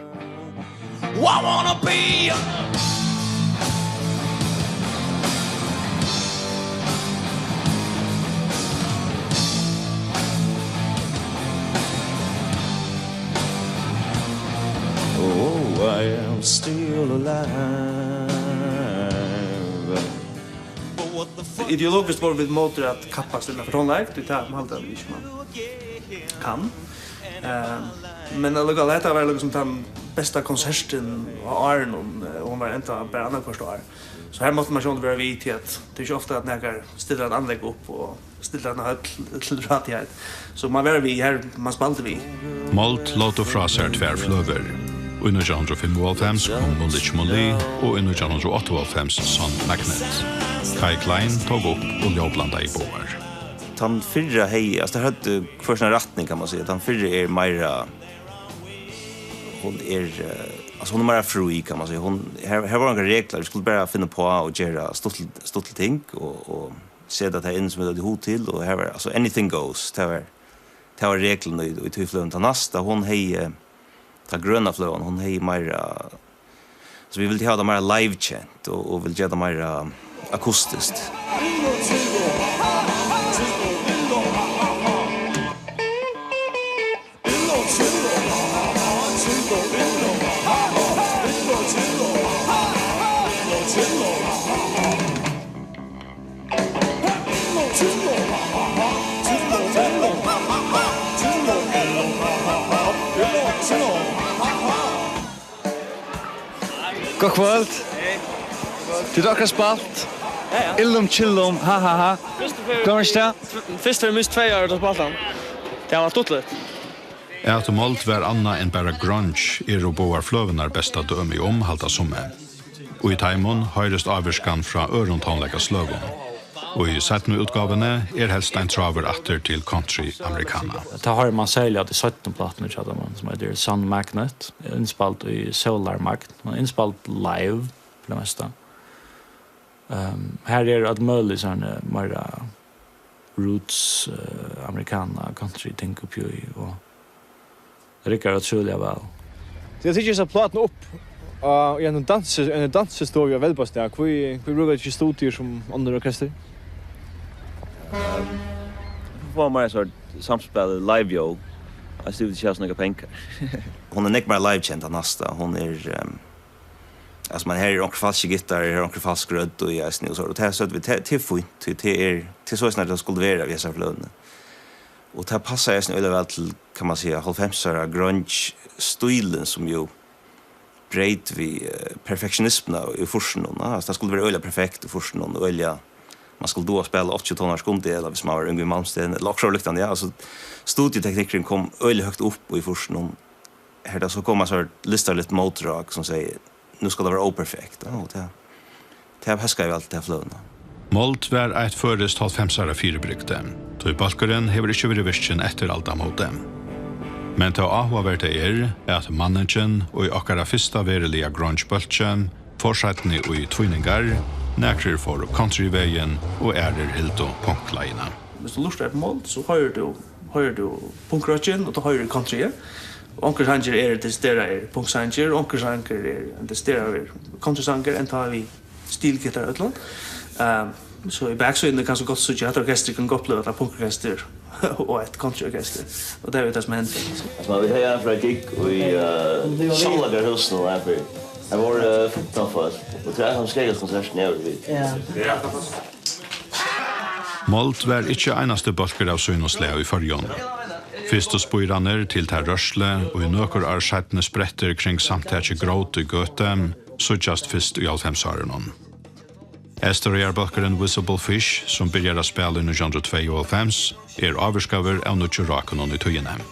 I wanna be a Oh, I am still alive. Ideologiskt vóru vit móti at kappast innanfyri tónleik, tí tað haldi eg ikki, man kann. Eh, men allíkavæl, hetta var líkasum tann besta konsertin á árinum, eh, og hon var enda bara annaðhvørt ár. So her mátti man sjálvandi vera við, tí at tað er ikki ofta, at nakar stillar eitt anlegg upp og stillar eina høll til ráðgeving. So man var við her, man spældi við. Mold lótu frá sær tvær fløgur. Í nítjan hundrað og fimmoghálvfems kom Mulich Muli, og í nítjan hundrað og áttaoghálvfems Son Magnet. Kai Klein tók upp og ljóðblandaði báðar. Tann fyrra hevði, altso, teir høvdu hvør sína rætning, kann man siga. Tann fyrri er meira, hon er, eh, altso, hon er meira frí, kann man siga. Hon, her, her vóru ongar reglur, vit skuldu bara finna uppá og gera stuttlig, stuttlig ting og, og seta tað inn sum vit høvdu hug til, og her var, altso, anything goes. Tað var, tað var reglin í, í tí fløguni. Tann næsta, hon hevði, tann grøna fløgan, hon hevði meira, so vit vildu hava tað meira livekent og, og vildu gera tað meira akustiskt. Gott kvøld. Tit hava akkurát spælt Illum Chillum, ha, ha, ha. Fyrstu ferð. Hvør var tað? Fyrstu ferð í minst tvey ár, at spæla hann. Tað var stuttligt. At Mold var annað enn bara grunge, eru báðar fløgurnar besta dømi um, halda summi. Og í teimum hoyrist ávirkan frá øðrum tónleikasløgum. Og í seinnu útgávuni er helst ein tráður aftur til country americana. Tað hoyrir mann serliga á tí seinnu plátuni hjá teimum, sum eitur Sun Magnet, innspæld í sólarmagn, men innspæld live fyri tað mesta. Ehm, her er alt møguligt, sånn, eh, meira roots, eh, americana country ting uppi í, og tað riggar ótrúliga væl. So tit taka hesa plátuna upp á, í einum dansi-, einum dansistovu á Velbastað. Hví, hví brúka tit ikki studio sum onnur orkester? Ehm, vit fáa meira sort samspæl, live, jú. Altso, vit hava ikki so nógvar pengar. Hon er nógv meira livekend enn næsta. Hon er, ehm, Altso, men her er onkur falskur gittarar, her er onkur falsk rødd og í eisini og so, og tað er so, tað, tað er fínt, tí tað er, tað er so, sum tað skuldi vera við hesar fløgurnar. Og tað passar eisini øgiliga væl til, kann man siga, hálvfemsara grunge-stílin, sum jú breyt við, eh, perfektionismuna í fýrsunum, ja. Altso, tað skuldi vera øgiliga perfekt í fýrsunum, øgiliga, man skuldi duga at spæla áttaogtjúgu tónar í sekundið, ella viss man var Yngvi Malmsteen, ella okkurt líknandi, ja. Altso, studioteknikkurin kom øgiliga høgt upp í fýrsunum, her tað so kom so listarligt mótrok sum segði, "Nú skal tað vera óperfekt," ja, og tað, tað hóskaði jú alt tað fløguna. Mold var eitt føroyskt hálvfemsara fyribrigdi, tí bólkurin hevur ikki verið virkin eftir aldamótið. Men tað áhugavert er, at manningin í okkara fyrsta veruliga grunge-bólki fór seinni í tvíningar, nakrir fóru countryvegin og aðrir hildu punkleiðina. Viss tú lurtar eftir Mold, so hoyrir tú, hoyrir tú punkrockin, og tú hoyrir countryið. Og onkrir sangir eru desideraðir punksangir, og onkrir sangir eru desideraðir countrysangir, enntá við stilgittar og øllum. Ehm, so í baksíðuni kanst tú gott síggja, at orkestrið kann uppliva, at tað er punkorkestur og eitt countryorkestur. Og tað er jú tað sum hendir. Altso, vit hava frá gig í, eh, Sjónleikarhúsinum her fyrr. Her vóru, eh, fimtan fólk, og tað er hann skegast konsertin eg havi við. Ja. Mold var ikki einasti bólkur av sínum slag í Føroyum. Fyrstu spírarnir til ta rørslu, ið nøkur ár seinni sprettur kring samtakið Grót í Gøtu, síggjast fyrst í hálvfemsárunum. Eysturoyarbólkurin Visible Fish, sum byrjar at spæla í nítjan hundrað og tveyoghálvfems, er ávirkaður av nýggju rákunum í tíðini.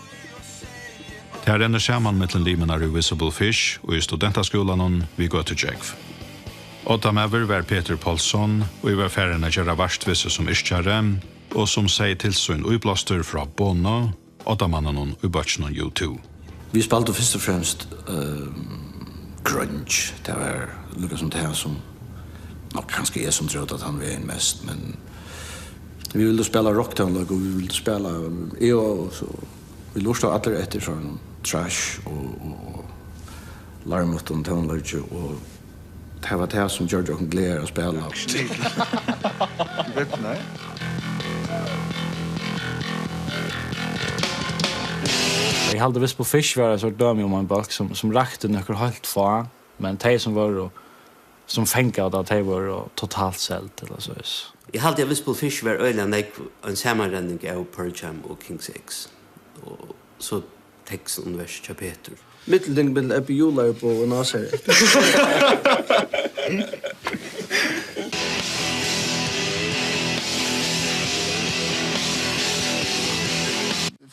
Tað rennur saman millum limirnar í Visible Fish og í Studentaskúlanum við Gøtugjógv. Oddamaður var Petur Pálsson, ið var farin at gera vart við seg sum yrkjari, og sum segði til sín íblástur frá Bono, oddamanninum í bólkinum U two. Vit spældu fyrst og fremst, ehm, grunge. Tað var líka sum tað sum, nokk kanska eg sum drót á tann vegin mest, men vit vildu spæla rokktónleik, og vit vildu spæla, eg og so, vit lurtaðu allir eftir sovorðnum thrash og, og, og larmugum tónleiki, og tað var tað sum gjørdi okkum glaðar at spæla. Eg haldi, Visible Fish var eitt sort dømi um ein bólk, sum, sum rakti nøkur heilt fá, men tey, sum vóru, sum fangaðu tað, tey vóru totalt seld, ella soleiðis. Eg haldi, at Visible Fish var øgiliga nógv ein samanrenning av Pearl Jam og King Six, og so tekst og univers hjá Petur. Millumting millum Ebbi Julayb og Nasaret.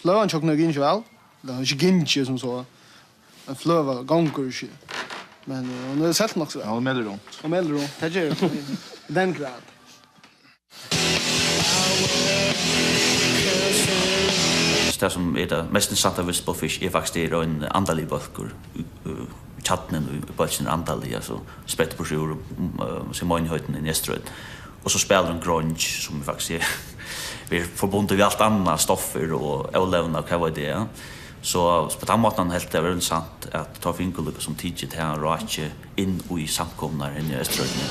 Fløgan hjá okkum er gingin væl. Tað er ikki gingið sum so. Men fløgan gongur ikki. Men, eh, hon er selt nokk so væl. Ja, hon melur runt. Hon melur runt. Tað ger hon. Den grad. Tað, sum er tað mest interessanta við Visible Fish, er faktiskt, tað er ein andaligur bólkur. Øh, kjarnin í, í bólkinum er andaligur, altso, sprettur burtur úr, um, øh, sum einheitin í Eysturoynni. Og so spælir hon grunge, sum faktiskt er, er forbundið við alt annað, stoffir og ólevnað, hvat veit eg, ja. So, so á tann mátan helt eg tað var interessant, at teir fingu líka sum tikið tað rákið inn í samkomurnar inni í Eysturoynni.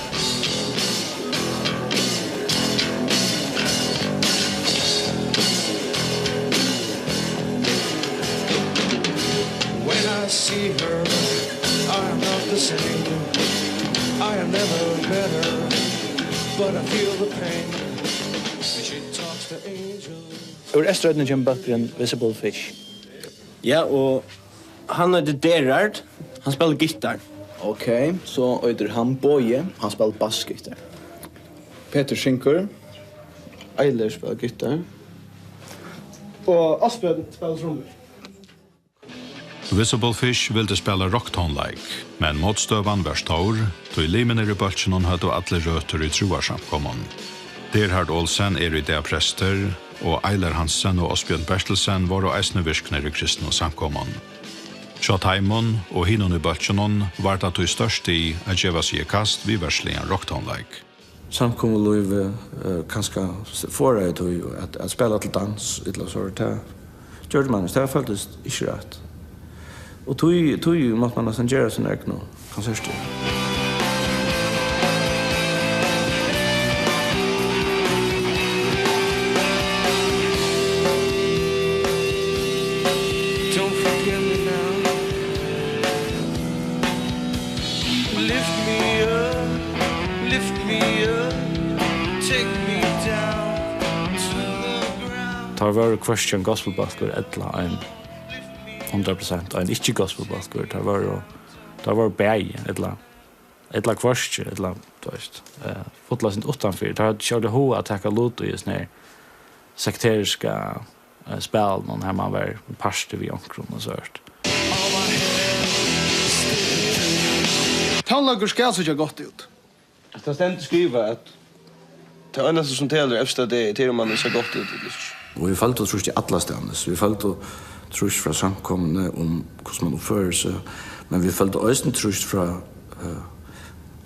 When I see her, I am not the same. I have never met her, but I feel the pain when she talks to angels. Úr Eysturoynni kemur bólkurin Visible Fish. Ja, og hann eitur Derard. Hann spælir gittar. Ok, so eitur hann Bogi. Hann spælir bassgittar. Petur syngur. Eilert spælir gittar. Og Asbjørn spælir trummur. Visible Fish vildi spæla rokktónleik, men mótstøðan var stór, tí limirnir í bólkinum høvdu allir røtur í trúarsamkomum. Gerhard Olsen er í dag prestur, og Eiler Hansen og Ásbjørn Bertelsen vóru eisini virknir í kristnum samkomum. Hjá teimum og hinum í bólkinum var tað tí størst í at geva seg í kast við verðsligan rokktónleik. Samkomulívið, eh, kanska s-, forðaði tí at, at spæla til dans, ella so, tað gjørdi man, tað føltist ikki rætt. Og tí, tí mátti man næstan gera sína egnu konsertir. Don't forget me now. Lift me up, lift me up, take me down to the ground. Teir vóru hvørki ein gospelbólkur ella ein hundrað prosent ein ikki gospelbólkur. Teir vóru, teir vóru bæði, ella, ella hvørki, ella, tú veist, eh, fulla sint uttanfyri. Teir høvdu ikki hug at taka lut í hesum her sekteriska, eh, spælinum, har man var partur við onkrum og so hørt. Tónleikur skal síggja gott út. Tað stendur skrivað, at tað einasta, sum telur evsta degi, tað er, um hann sær gott út ella ikki. Og vit føldu trýst allastaðni. Vit føldu trýst frá samkomuni um, hvussu man uppførir seg, men vit føldu eisini trýst frá, eh,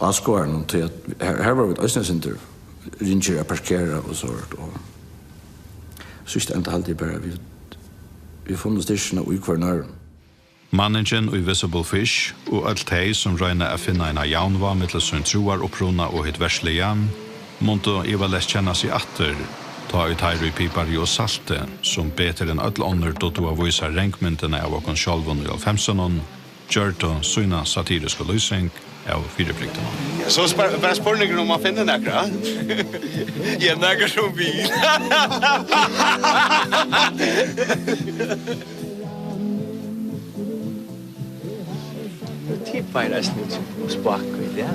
áskoðarunum, tí at her, her vóru vit eisini eitt sindur ringir at parkera og so, og síðst enda haldi eg bara, vit, vit funnu styrkina í hvørjum øðrum. Manningin í Visible Fish og øll tey, sum royna at finna eina javnvág millum sín trúaruppruna og hitt verðsliga, mundu ivaleyst kenna seg aftur, tá ið teir í Pipari og Salti, sum betur enn øll onnur dugdu at vísa rangmyndina av okkum sjálvum í hálvfemsunum, gjørdu sína satirisku lýsing av fyribrigdunum. Ja, so spyr-, bara spurningur, um man finnur nakra. Ja, nakar sum vil. Nú tippa eg eisini út sum spákvøld, ja.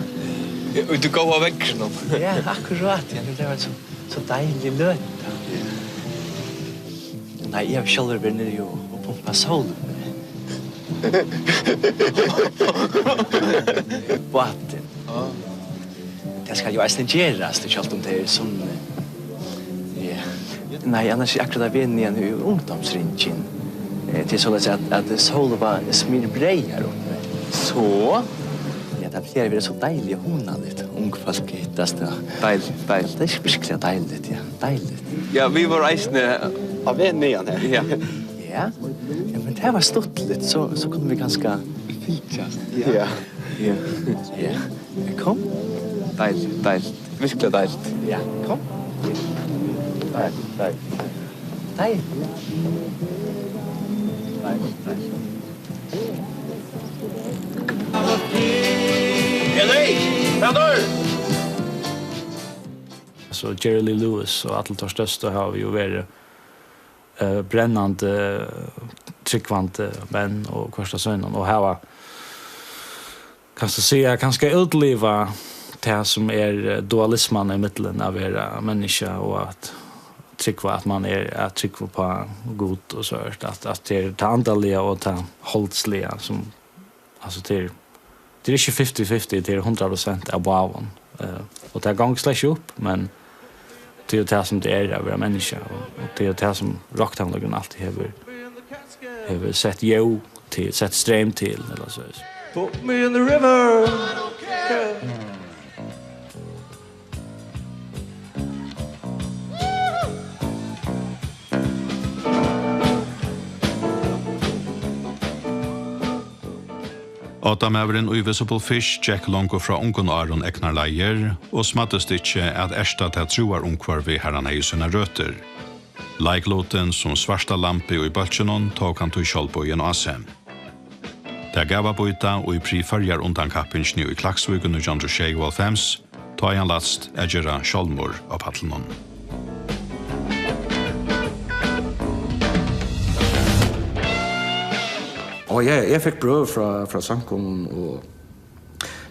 Ja, og tú góða veðrinum. Ja, akkurát, ja, nú tað var so, so deilig løta. Nei, eg havi sjálvur verið niðri og, og pumpað sólina. Bátin. Ja. Tað skal jú eisini gerast, sjálvt um tað er sunn-, ja. Nei, annars er akkurát at venda niðan í ungdómsringin. Eh, tað er soleiðis, at, at sólin var smyrbreyð her uppi. So? Ja, tað plagar at vera so deiliga hugnaligt. Ung fólk hittast, ja. Deiligt, deiligt. Tað er virkuliga deiligt, ja. Deiligt. Ja, vit vóru eisini á veg niðan her. Ja. Ja. Ja, men tað var stuttligt, so, so kunnu vit kanska fylgjast. Ja. Ja. Ja. Ja. Kom. Deiligt, deiligt. Virkuliga deiligt. Ja, kom. Deiligt, deiligt. Deiligt. Deiligt, deiligt. Hey, brother! So Jerry Lee Lewis og allir teir størstu hava jú verið, eh, brennandi, eh, trúgvandi menn og hvørt á sínum, og hava, kanst tú siga, kanska útliva tað sum er, eh, dualisman ímillum at vera menniskja og at trúgva, at man er, at trúgva uppá Gud og so, at, at tað er tað andaliga og tað holdsliga sum, altso, tað er, tað er ikki fifty fifty, tað er hundrað prosent av báðum. Eh, og tað gongur slett ikki upp, men tað er jú tað sum tað er at vera menniskja, og, og tað er jú tað sum rokktónleikurin altíð hevur, hevur sett ljóð til, sett streym til, ella so. Put me in the river. Átamaðurin í Visible Fish gekk longu frá ungum árum egnar leiðir og smæddist ikki at erta tað trúarumhvørvi, har hann hevði sínar røtur. Leiklutin sum svarta lambið í bólkinum tók hann tí sjálvboðin á seg. Tað gav at bíta í Prix Føroyar undankappingini í Klaksvík í nítjan hundrað og sjeyoghálvfems, tá ið hann lætst at gera sjálvmorð á pallinum. Og ja, eg fekk brøv frá, frá samkomum, og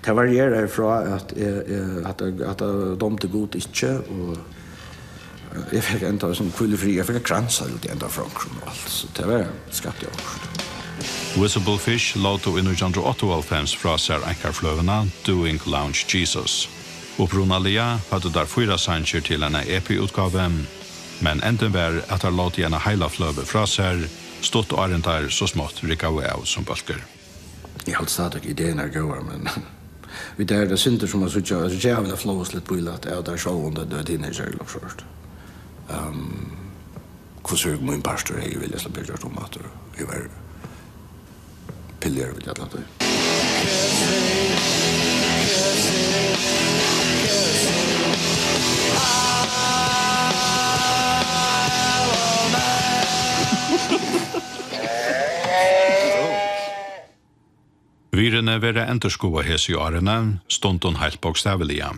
tað varieraði frá at eg, eg, at, at, at dámdi Gud ikki, og eg fekk enntá sum hvíl í friði, eg fekk ein krans út í enda frá onkrum og alt, so tað var, skapti okkurt. Visible Fish lótu í nítjan hundrað og áttaoghálvfems frá sær einkarfløguna Doing Lounge Jesus. Upprunaliga høvdu teir fýra sangir til eina E P-útgávu, men endin var, at teir lótu eina heila fløgu frá sær, stutt áðrenn teir so smátt riggaðu av sum bólkur. Eg haldi stadigvæk, idein er góðar, men við tað er tað sindur sum at síggja, at síggja av eina fløgu sleppa bílæt av tær sjálvum, tað er teenager ella okkurt. Ehm, hvussu er mín partur, hevði eg viljað sleppa gjørt um aftur. Eg var pilligari við alla tíð. Virðini verða endurskoðað hesi árini, stundum heilt bókstaviliga.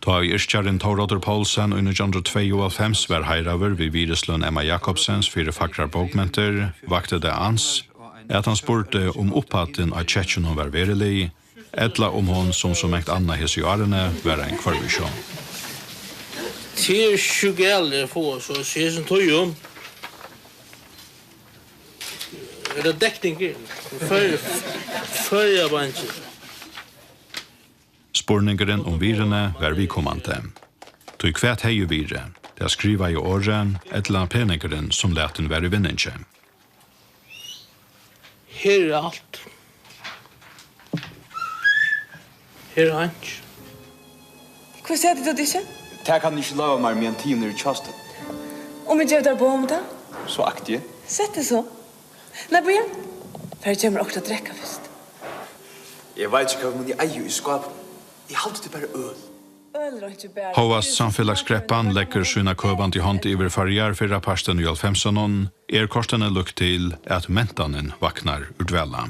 Tá ið yrkjarin Thóroddur Poulsen í nítjan hundrað og tveyoghálvfems var heiðraður við virðisløn Emma Jakobsens fyri fagrar bókmentir, vakti tað ans, at hann spurdi, um upphæddin á ketjunum var verulig, ella um hon, sum so mangt annað hesi árini, var ein hvørvisjón. Tað er ikki galið at fáa so, so hesum tíðum. Er tað dekning? Før-, føroyabanki. Spurningurin um virðini var viðkomandi. Tí hvat hevði virði, tað skrivaða orðið ella peningurin, sum latin var í vinningi? Her er alt. Her er einki. Hví seta tit ikki? Tað kann eg ikki lova mær, meðan tíðin er í tjóðstødd. Um eg gevi tær boð um tað? So akti eg. Sett teg so. Nei, bíða. Far, gev mær okkurt at drekka fyrst. Eg veit ikki, hvat man eg eigi í skápinum. Eg haldi, tað er bara øl. Øl er einki bara. Hóast samfelagskreppan leggur sína køvandi hond yvir Føroyar fyrrapartin í hálvfemsunum, er kortini líkt til, at mentanin vaknar úr dvala.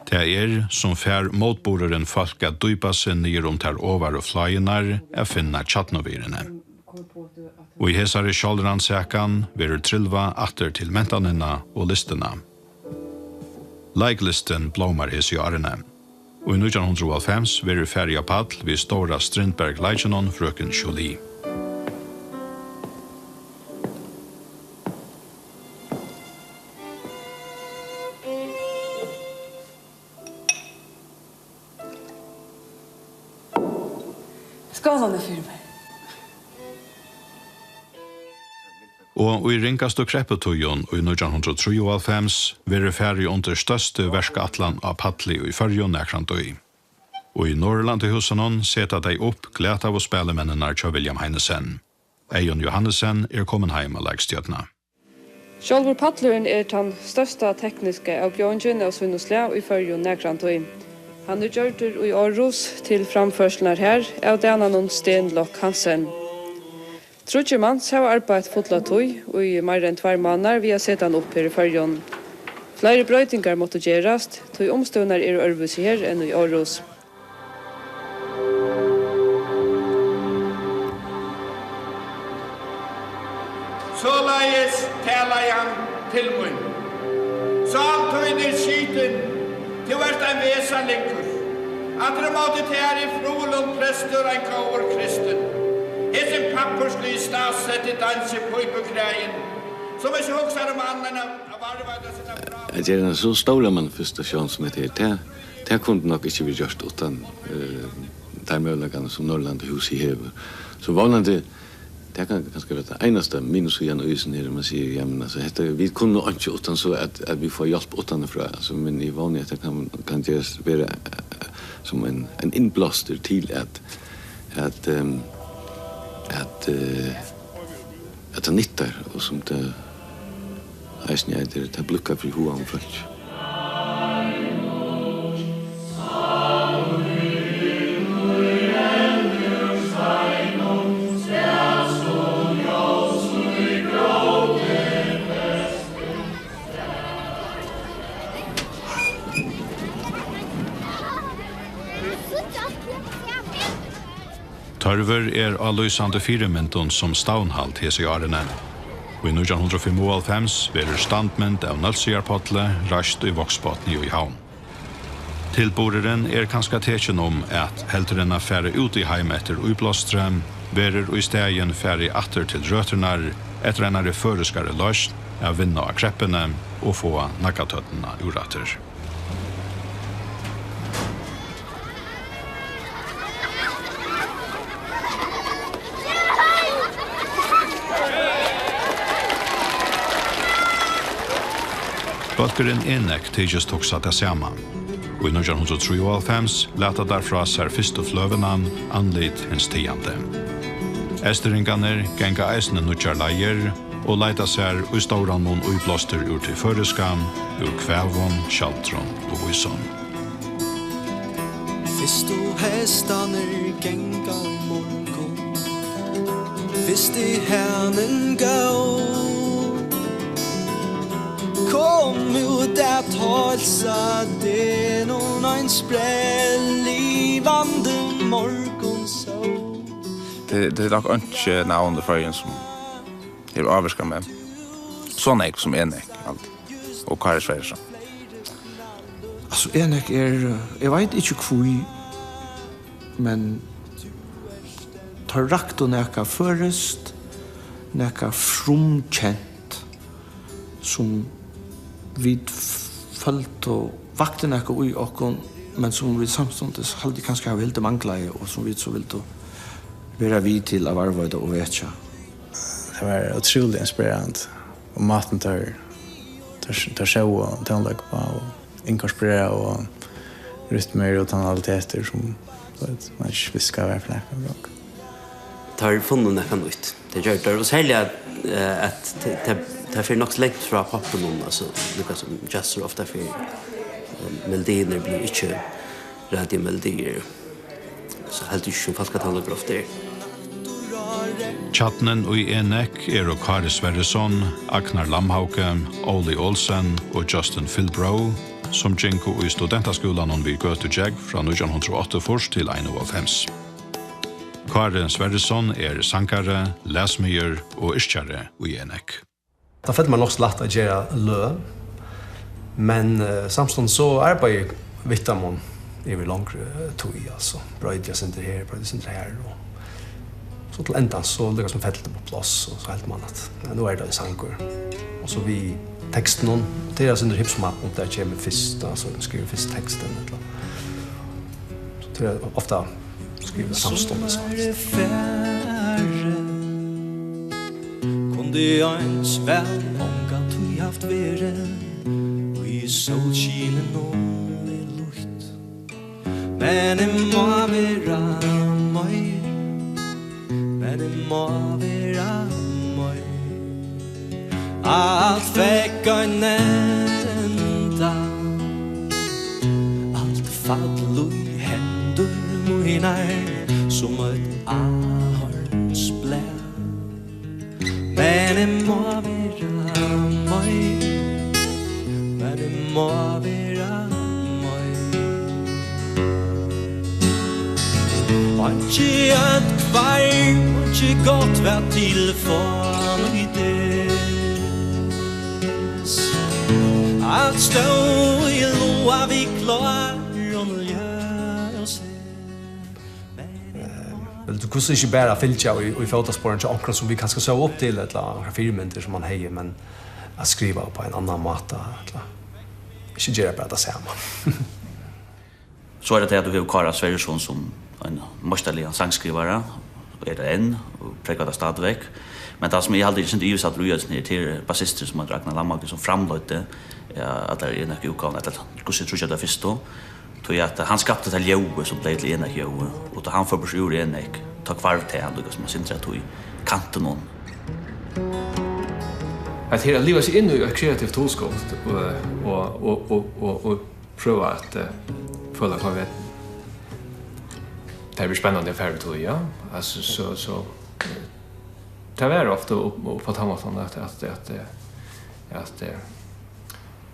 Tað er, sum fær mótburðurin fólk at dýpa seg niður um tær ovaru fláirnar at finna kjarnuvirðini. Og í hesari sjálvrannsakan verður trilvað aftur til mentanina og listina. Leiklistin blómar hesi árini. Og í nítjan hundrað og hálvfems verður farið á pall við stóra Strindberg-leikinum Frøken Julie. Skálirnar fyri mær. Og í ringastu krepputíðum í nítjan hundrað og trýoghálvfems verður farið undir størstu verkætlan á palli í Føroyum nakrantíð. Og í Norðurlandahúsinum seta tey upp glataðu spælimenninar hjá William Heinesen. Eyðun Johannesen er komin heim á leikstjørnuna. Sjálvur pallurin er tann størsta tekniska avbjóðingin av sínum slag í Føroyum nakrantíð. Hann er gjørdur í Aarhus til framførslurnar har av dananum Sten Lock Hansen. Tríggir mans hava arbeitt fulla tíð í meira enn tveir mánaðar við at seta hann upp her í Føroyum. Fleiri broytingar máttu gerast, tí umstøðurnar eru øðrvísi her enn í Aarhus. Soleiðis talaði hann til mín. Sál tín er skitin, tú ert ein vesanlingur. Aftur á móti tær er Fruulund prestur ein góður kristin. Hesin pappursligi staðsetti dansipípukræin, sum ikki hugsar um annað enn at, at varðveita sína fráboðnu. At gera hana so stóra manifestasjón sum hetta her, tað, tað kundi nokk ikki verið gjørt uttan, eh, teir møguleikarnar, sum Norðurlandahúsið hevur. So vónandi, tað kann kanska vera tað einasta minussíðan í hesum her, man sigur, jamen, altso, hetta, vit kunnu einki uttan so at, at vit fáa hjálp uttanfrá, altso, men eg vóni, at tað kann, kann gerast, vera, eh, sum ein, ein innblástur til at, at, ehm, at, eh, at tað nyttar, og sum tað eisini eitur, tað blíðkar fyri hugaðum fólki. Tørvur er á lýsandi fyrimyndum sum stavnhald hesi árini. Í nítjan hundrað og fimmoghálvfems verður standmynd av Nólsoyar Pálli reist í Vágsbotni í Havn. Tilburðurin er kanska tekin um, at heldur enn at fara út í heim eftir íblástri, verður í staðin farið aftur til røturnar eftir einari føroyskari loysn at vinna á kreppuni og fáa naggatørnina úr aftur. Bólkurin Enek tykist hugsa tað sama. Í nítjan hundrað og trýoghálvfems lata teir frá sær fyrstu fløguna, Andlit hins tigandi. Eystfirðingarnir ganga eisini nýggjar leiðir og leita sær í stóran mun íblástur úr tí føroyska, úr kvæðum, skjaldrum og vísum. Fyrstu hestarnir ganga um morgun, fyrsti hanin góð. Kom út at heilsa degnum, ein sprell livandi morgunsól. Tað, tað er nokk einki navn í Føroyum, sum hevur ávirkað meg so nógv sum Enek, alt, og Kári Sverrisson. Altso, Enek er, eg veit ikki hví, men teir raktu nakað føroyskt, nakað frumkent, sum vit f-, føldu vakti nakað í okkum, men sum vit samstundis haldi kanska hava hildið manglaði, og sum vit so vildu vera við til at varðveita og vekja. Tað var ótrúliga inspirerandi, og mátin teir, teir, teir sóu tónleik uppá, og inkorporeraðu rytmur og tonalitetir sum, veit, man ikki visti hvat var fyri nakað. Teir funnu nakað nýtt. Tað gjørdu teir, og serliga, eh, at te-, te-, tað fer nokk so langt frá poppinum, altso, líka sum jazz so ofta fer, eh, melodiirnir blíva ikki radiomelodiir, so heldur ikki sum fólkatónleikur ofta er. Kjarnin í Enek eru Kári Sverrisson, Agnar Lamhauge, Óli Olsen og Justin Philbro, sum gingu í studentaskúlanum við Gøtu Gjógv frá nítjan hundrað og áttaogfýrs til einoghálvfems. Kári Sverrisson er sangari, lesmiður og yrkjari í Enek. Tað fekk mær nokk so lætt at gera løg, men, eh, samstundis so arbeiði eg við teimum yvir longri, eh, tíð, altso, broyti eitt sindur her, broyti eitt sindur har, og so til endans, so líka sum fell tað upp á pláss, og so heldur man at, ja, nú er tað ein sangur. Og so við tekstinum, tað er eitt sindur hipp sum happ, um tað kemur fyrst, altso, skrivi fyrst tekstin, ella, so tað er ofta skriva samstundis. Kundi eins væl ongantíð havt verið í sólskininum í lýtt. Men eg má vera meir, men eg má vera meir. Alt fekk ein enda, alt fall í hendur mínar sum eitt áhornsblað. Men eg má vera meir, men eg má vera meir. Einki ónt hvarv, einki gott var til fáa í des. Alt stóð í loga við klárum ljósi. Eh, vildi tú hvussu ikki bara fylgja í, í fótasporini hjá onkrum, sum vit kanska sóu upp til, ella onkrar fyrimyndir, sum man hevði, men at skriva upp á ein annan máta, ella ikki gera bara tað sama. So er tað tað, at tú hevur Kára Sverrisson sum ein meistarligan sangskrivari, og er tað enn, og prógvar tað stadigvæk. Men tað, sum eg haldi, eg sindi yvirsettur í eisini, er til bassistin, sum eitur Agnar Lamhauge, sum framleiddi, ja, allar Enek-útgávurnar, ella hvussu eg trúgvi, tað fyrstu. Tí at hann skapti tað ljóðið, sum bleiv til Enek-ljóðið, og tá hann fór burtur úr Enek, tá hvarv tað, hann líka sum at sindra tí kantinum. At her at liva seg inn í eitt kreativt hugskot, og, og, og, og, og prøva at, eh, føla hvat vit, tað er spennandi at fara við tí, ja. Altso, so, so, eh, tað var ofta upp, upp á tann mátan at, at, at, eh, at, eh,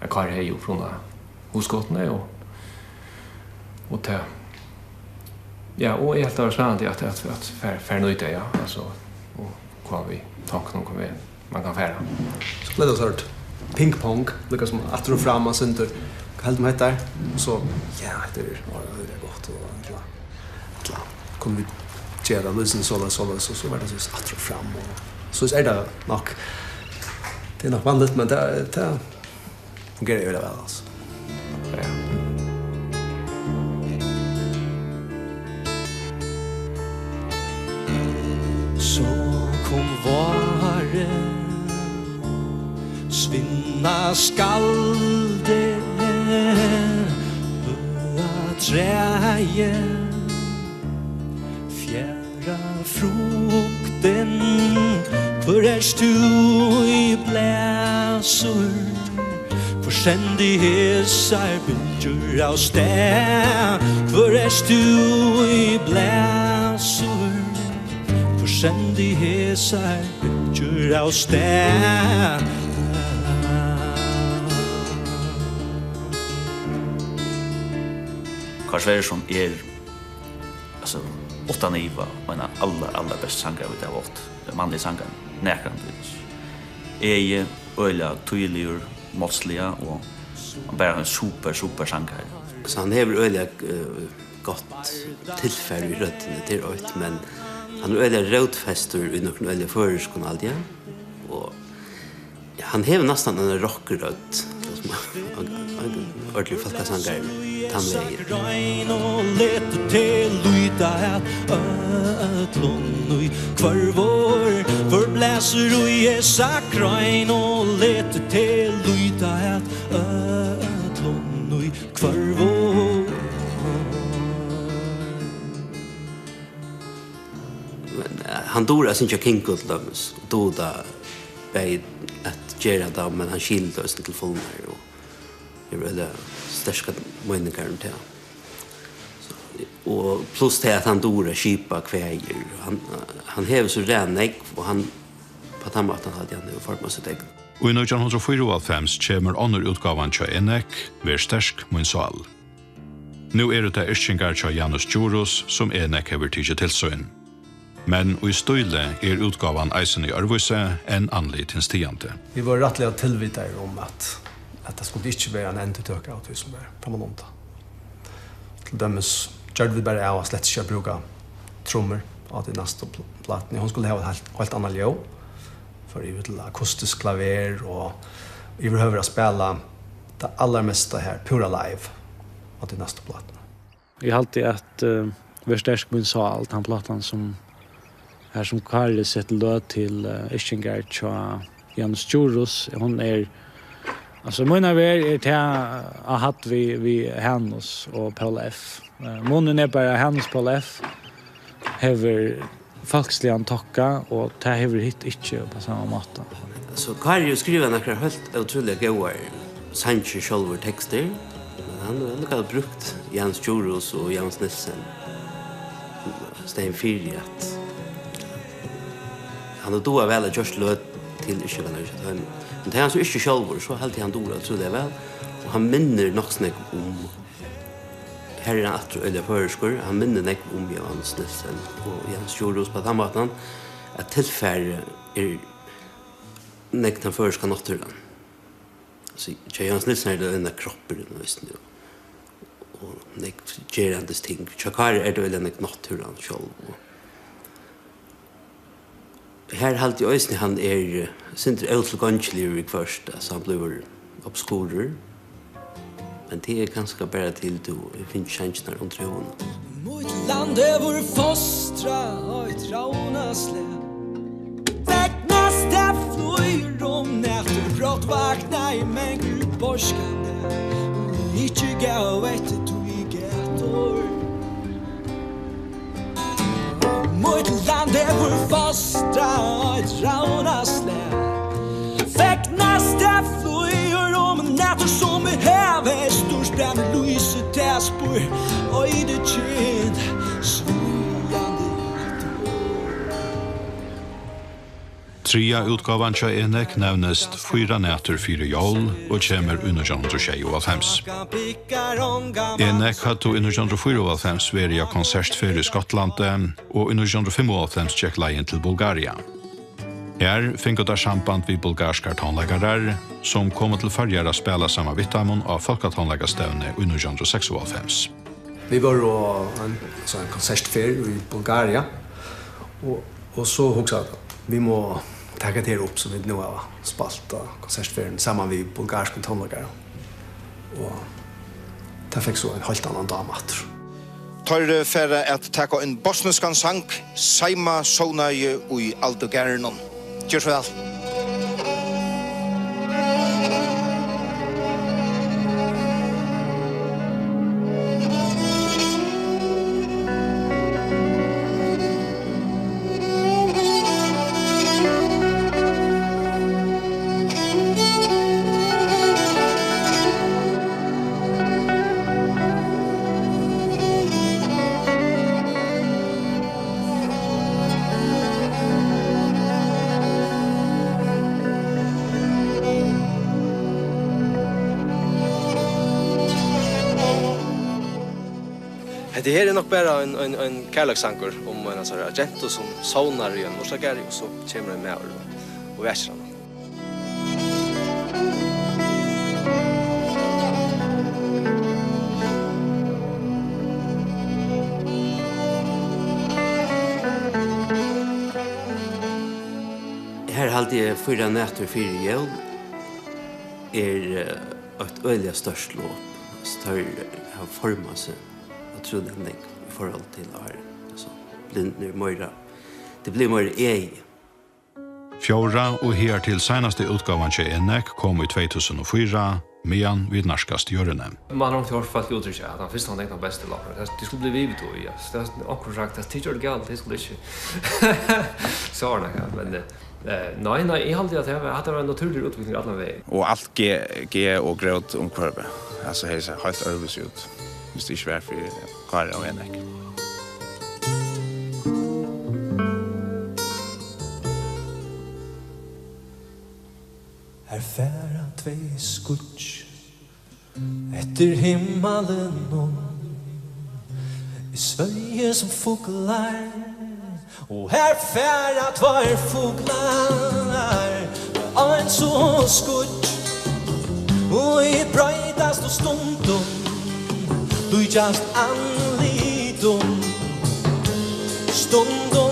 at Kári hevði upprunnað hugskotini og, og tað. Ja, og eg helt tað var spennandi at, at, at fara, fara nýta, ja, altso, og koma við tankum um hvat veg man kann fara. So bleiv tað sovorðið ping-pong, líka sum aftur og fram, man sindur, hvat heldur um hetta her? Og so, ja, hetta er, ja, tað er gott, og ella, ella, kunnu vit gera tað, lýsini soleiðis, soleiðis, og so var tað soleiðis aftur og fram, og so er tað nokk, tað er nokk vanligt, men tað, tað fungerar øgiliga væl, altso. Ja. So kom várið, svinna skal Fjara fruktin, hvør ert tú ið blæsur? Hvør sendi hesar bylgjur av stað? Hvør ert tú ið blæsur? Hvør sendi hesar bylgjur av stað? Karl Sverrisson er, altso, uttan iva, ein av allar, allar bestu sangarum vit hava átt, mannliga sangarum, nakrantíð. Eg eri øgiliga týðiligur málsliga, og hann bara ein super, super sangari. So hann hevur øgiliga, eh, gott tilfar í røddini, tað er eitt, men hann er øgiliga rótfestur í nøkrum øgiliga føroyskum, haldi eg. Og, ja, hann hevur næstan eina rockrødd, sum ein, ein ordiligur fólkasangari, tann vegin. Grein og letur teg líta at øllum í hvørvor, hvør blæsur í hesa grein og letur teg líta at øllum í hvørvor. Men, eh, hann dugir at syngja Kingo til dømis, og dugir tað bæði at gera tað, men hann skilir tað eisini til fulnar, og hevur øgiliga sterkar meiningar um tað. So, og pluss tað at hann dugir at skipa kvæðir, hann, hann hevur so ræð nógv, og hann, á tann mátan haldi eg, hann hevur formað sítt egna. Í nítjan hundrað og fýraoghálvfems kemur onnur útgávan hjá Enek, Ver sterk, mín sál. Nú eru tað yrkingar hjá Janus Djurhuus, sum Enek hevur tikið til sín. Men í stíli er útgávan eisini øðrvísi enn Andlit hins tigandi. Vit vóru rættiliga tilvitaðir um, at, at tað skuldi ikki vera ein endurtøka av tí, sum var frammanundan. Til dømis gjørdu vit bara av at slett ikki at brúka trummur á tí næstu pl-, plátuni. Hon skuldi hava eitt heilt, heilt annað ljóð. Fór yvir til akustiskt klaver og yvirhøvur at spæla tað allarmesta har, púra live, á tí næstu plátuni. Eg haldi, at, eh, Ver sterk, mín sál, tann plátan, sum, har sum Kári setti løð til, eh, yrkingar hjá Janus Djurhuus, hon er, altso, mínar vegir er tað á hædd við, við Hanus og Poul F. Eh, munin er bara, at Hanus Poul F hevur fólksligan tokka, og tað hevur hitt ikki upp á sama máta. So, Kári hevur skrivað nakrar heilt ótrúliga góðar sangir sjálvur, tekstir, men hann hevur líka brúkt Janus Djurhuus og Janus Nielsen staðin fyri, at hann hevur dugað væl at gjørt løg til yrkingarnar hjá teimum. Men tað er hann so ikki sjálvur, so haldi eg hann dugir ótrúliga væl, og hann minnir nokk so nógv um Her er hann aftur øgiliga føroyskur. Hann minnir nógv um Janus Nielsen og Janus Djurhuus á tann mátan, at tilfarið er nógv tann føroyska náttúran. So, hjá Janus Nielsen er tað eina kroppurin, veitst tú, og nógv gerandisting. Hjá Kára er tað øgiliga nógv náttúran sjálv, og Her haldi eg eisini, hann er, eh, sindur ótilgongiligur viðhvørt, altso, hann blívur obskurur. Men tað er kanska bara til, tú hevur fingið sangirnar undir húðina. Mítt land hevur fostrað eitt ravnaslag. Fegnast tað flýgur um nætur, brátt vaknaði mangur í beiskan dag, og ikki gav eftir tí gator. Mítt land hevur fostrað eitt ravnaslag. Fegnast tað flýgur um nætur, sum er havhestur, brennir lýsið, tað spýr eitt kind svíðandi. Triðja útgávan hjá Enek nevnist Fýra nætur fyri jól og kemur í nítjan hundrað og sjeyoghálvfems. Enek høvdu í nítjan hundrað og fýraoghálvfems verið á konsertferð í Skotlandi, og í nítjan hundrað og fimmoghálvfems gekk leiðin til Bulgaria. Her fingu teir samband við bulgarskar tónleikarar, sum komu til Føroyar at spæla saman við teimum á fólkatónleikastevnu í nítjan hundrað og seksoghálvfems. Vit vóru á ein, so ein konsertferð í Bulgaria, og, og so hugsaðu vit, vit mugu taka tað her upp, sum vit nú hava spælt á konsertferðini, saman við bulgarskum tónleikara. Og tað fekk so ein heilt annan dám aftur. Teir fara at taka ein bosniskan sang, Seima sovnaði í aldugarðinum. Ger so væl. Hetta her er nokk bara ein, ein, ein kærleikssangur um eina sovorðna gentu, sum sovnar í einum urtagarði, og so kemur ein maður og, og vekir hana. Her haldi eg Fýra nætur fyri jól er, eh, eitt øgiliga stórt lop. Teir hava formað seg ótrúliga nógv í forhold til áðrenn. Altso, blivnir meira, tað blívur meira egið. Fjórða og higartil seinasta útgávan hjá Enek kom í tvey túsund og fýra, Meðan vit nærkast jørðini. Man hevur onkuntíð hoyrt fólk úttrykkja, at tann fyrsta, hann dankar best til okkara. Tað, tað skuldi blivið við við tí, ja. So tað er onkur sagt, at tit gjørdu galið, tit skuldu ikki. So var tað, ja. Men, eh, eh, nei, nei, eg haldi, at tað var, at tað var ein natúrlig útvikling allan vegin. Og alt ge-, ge og grót umhvørvi. Altso, hevði sæð heilt øðrvísi út, viss tað ikki var fyri Kári og Enek. Her fara tvey skýggj eftir himmalinum. Eg svøvni sum fuglar, og her fara tveir fuglar, eins og skýggj, og eg broytast og stundum líkjast andlitum. Stundum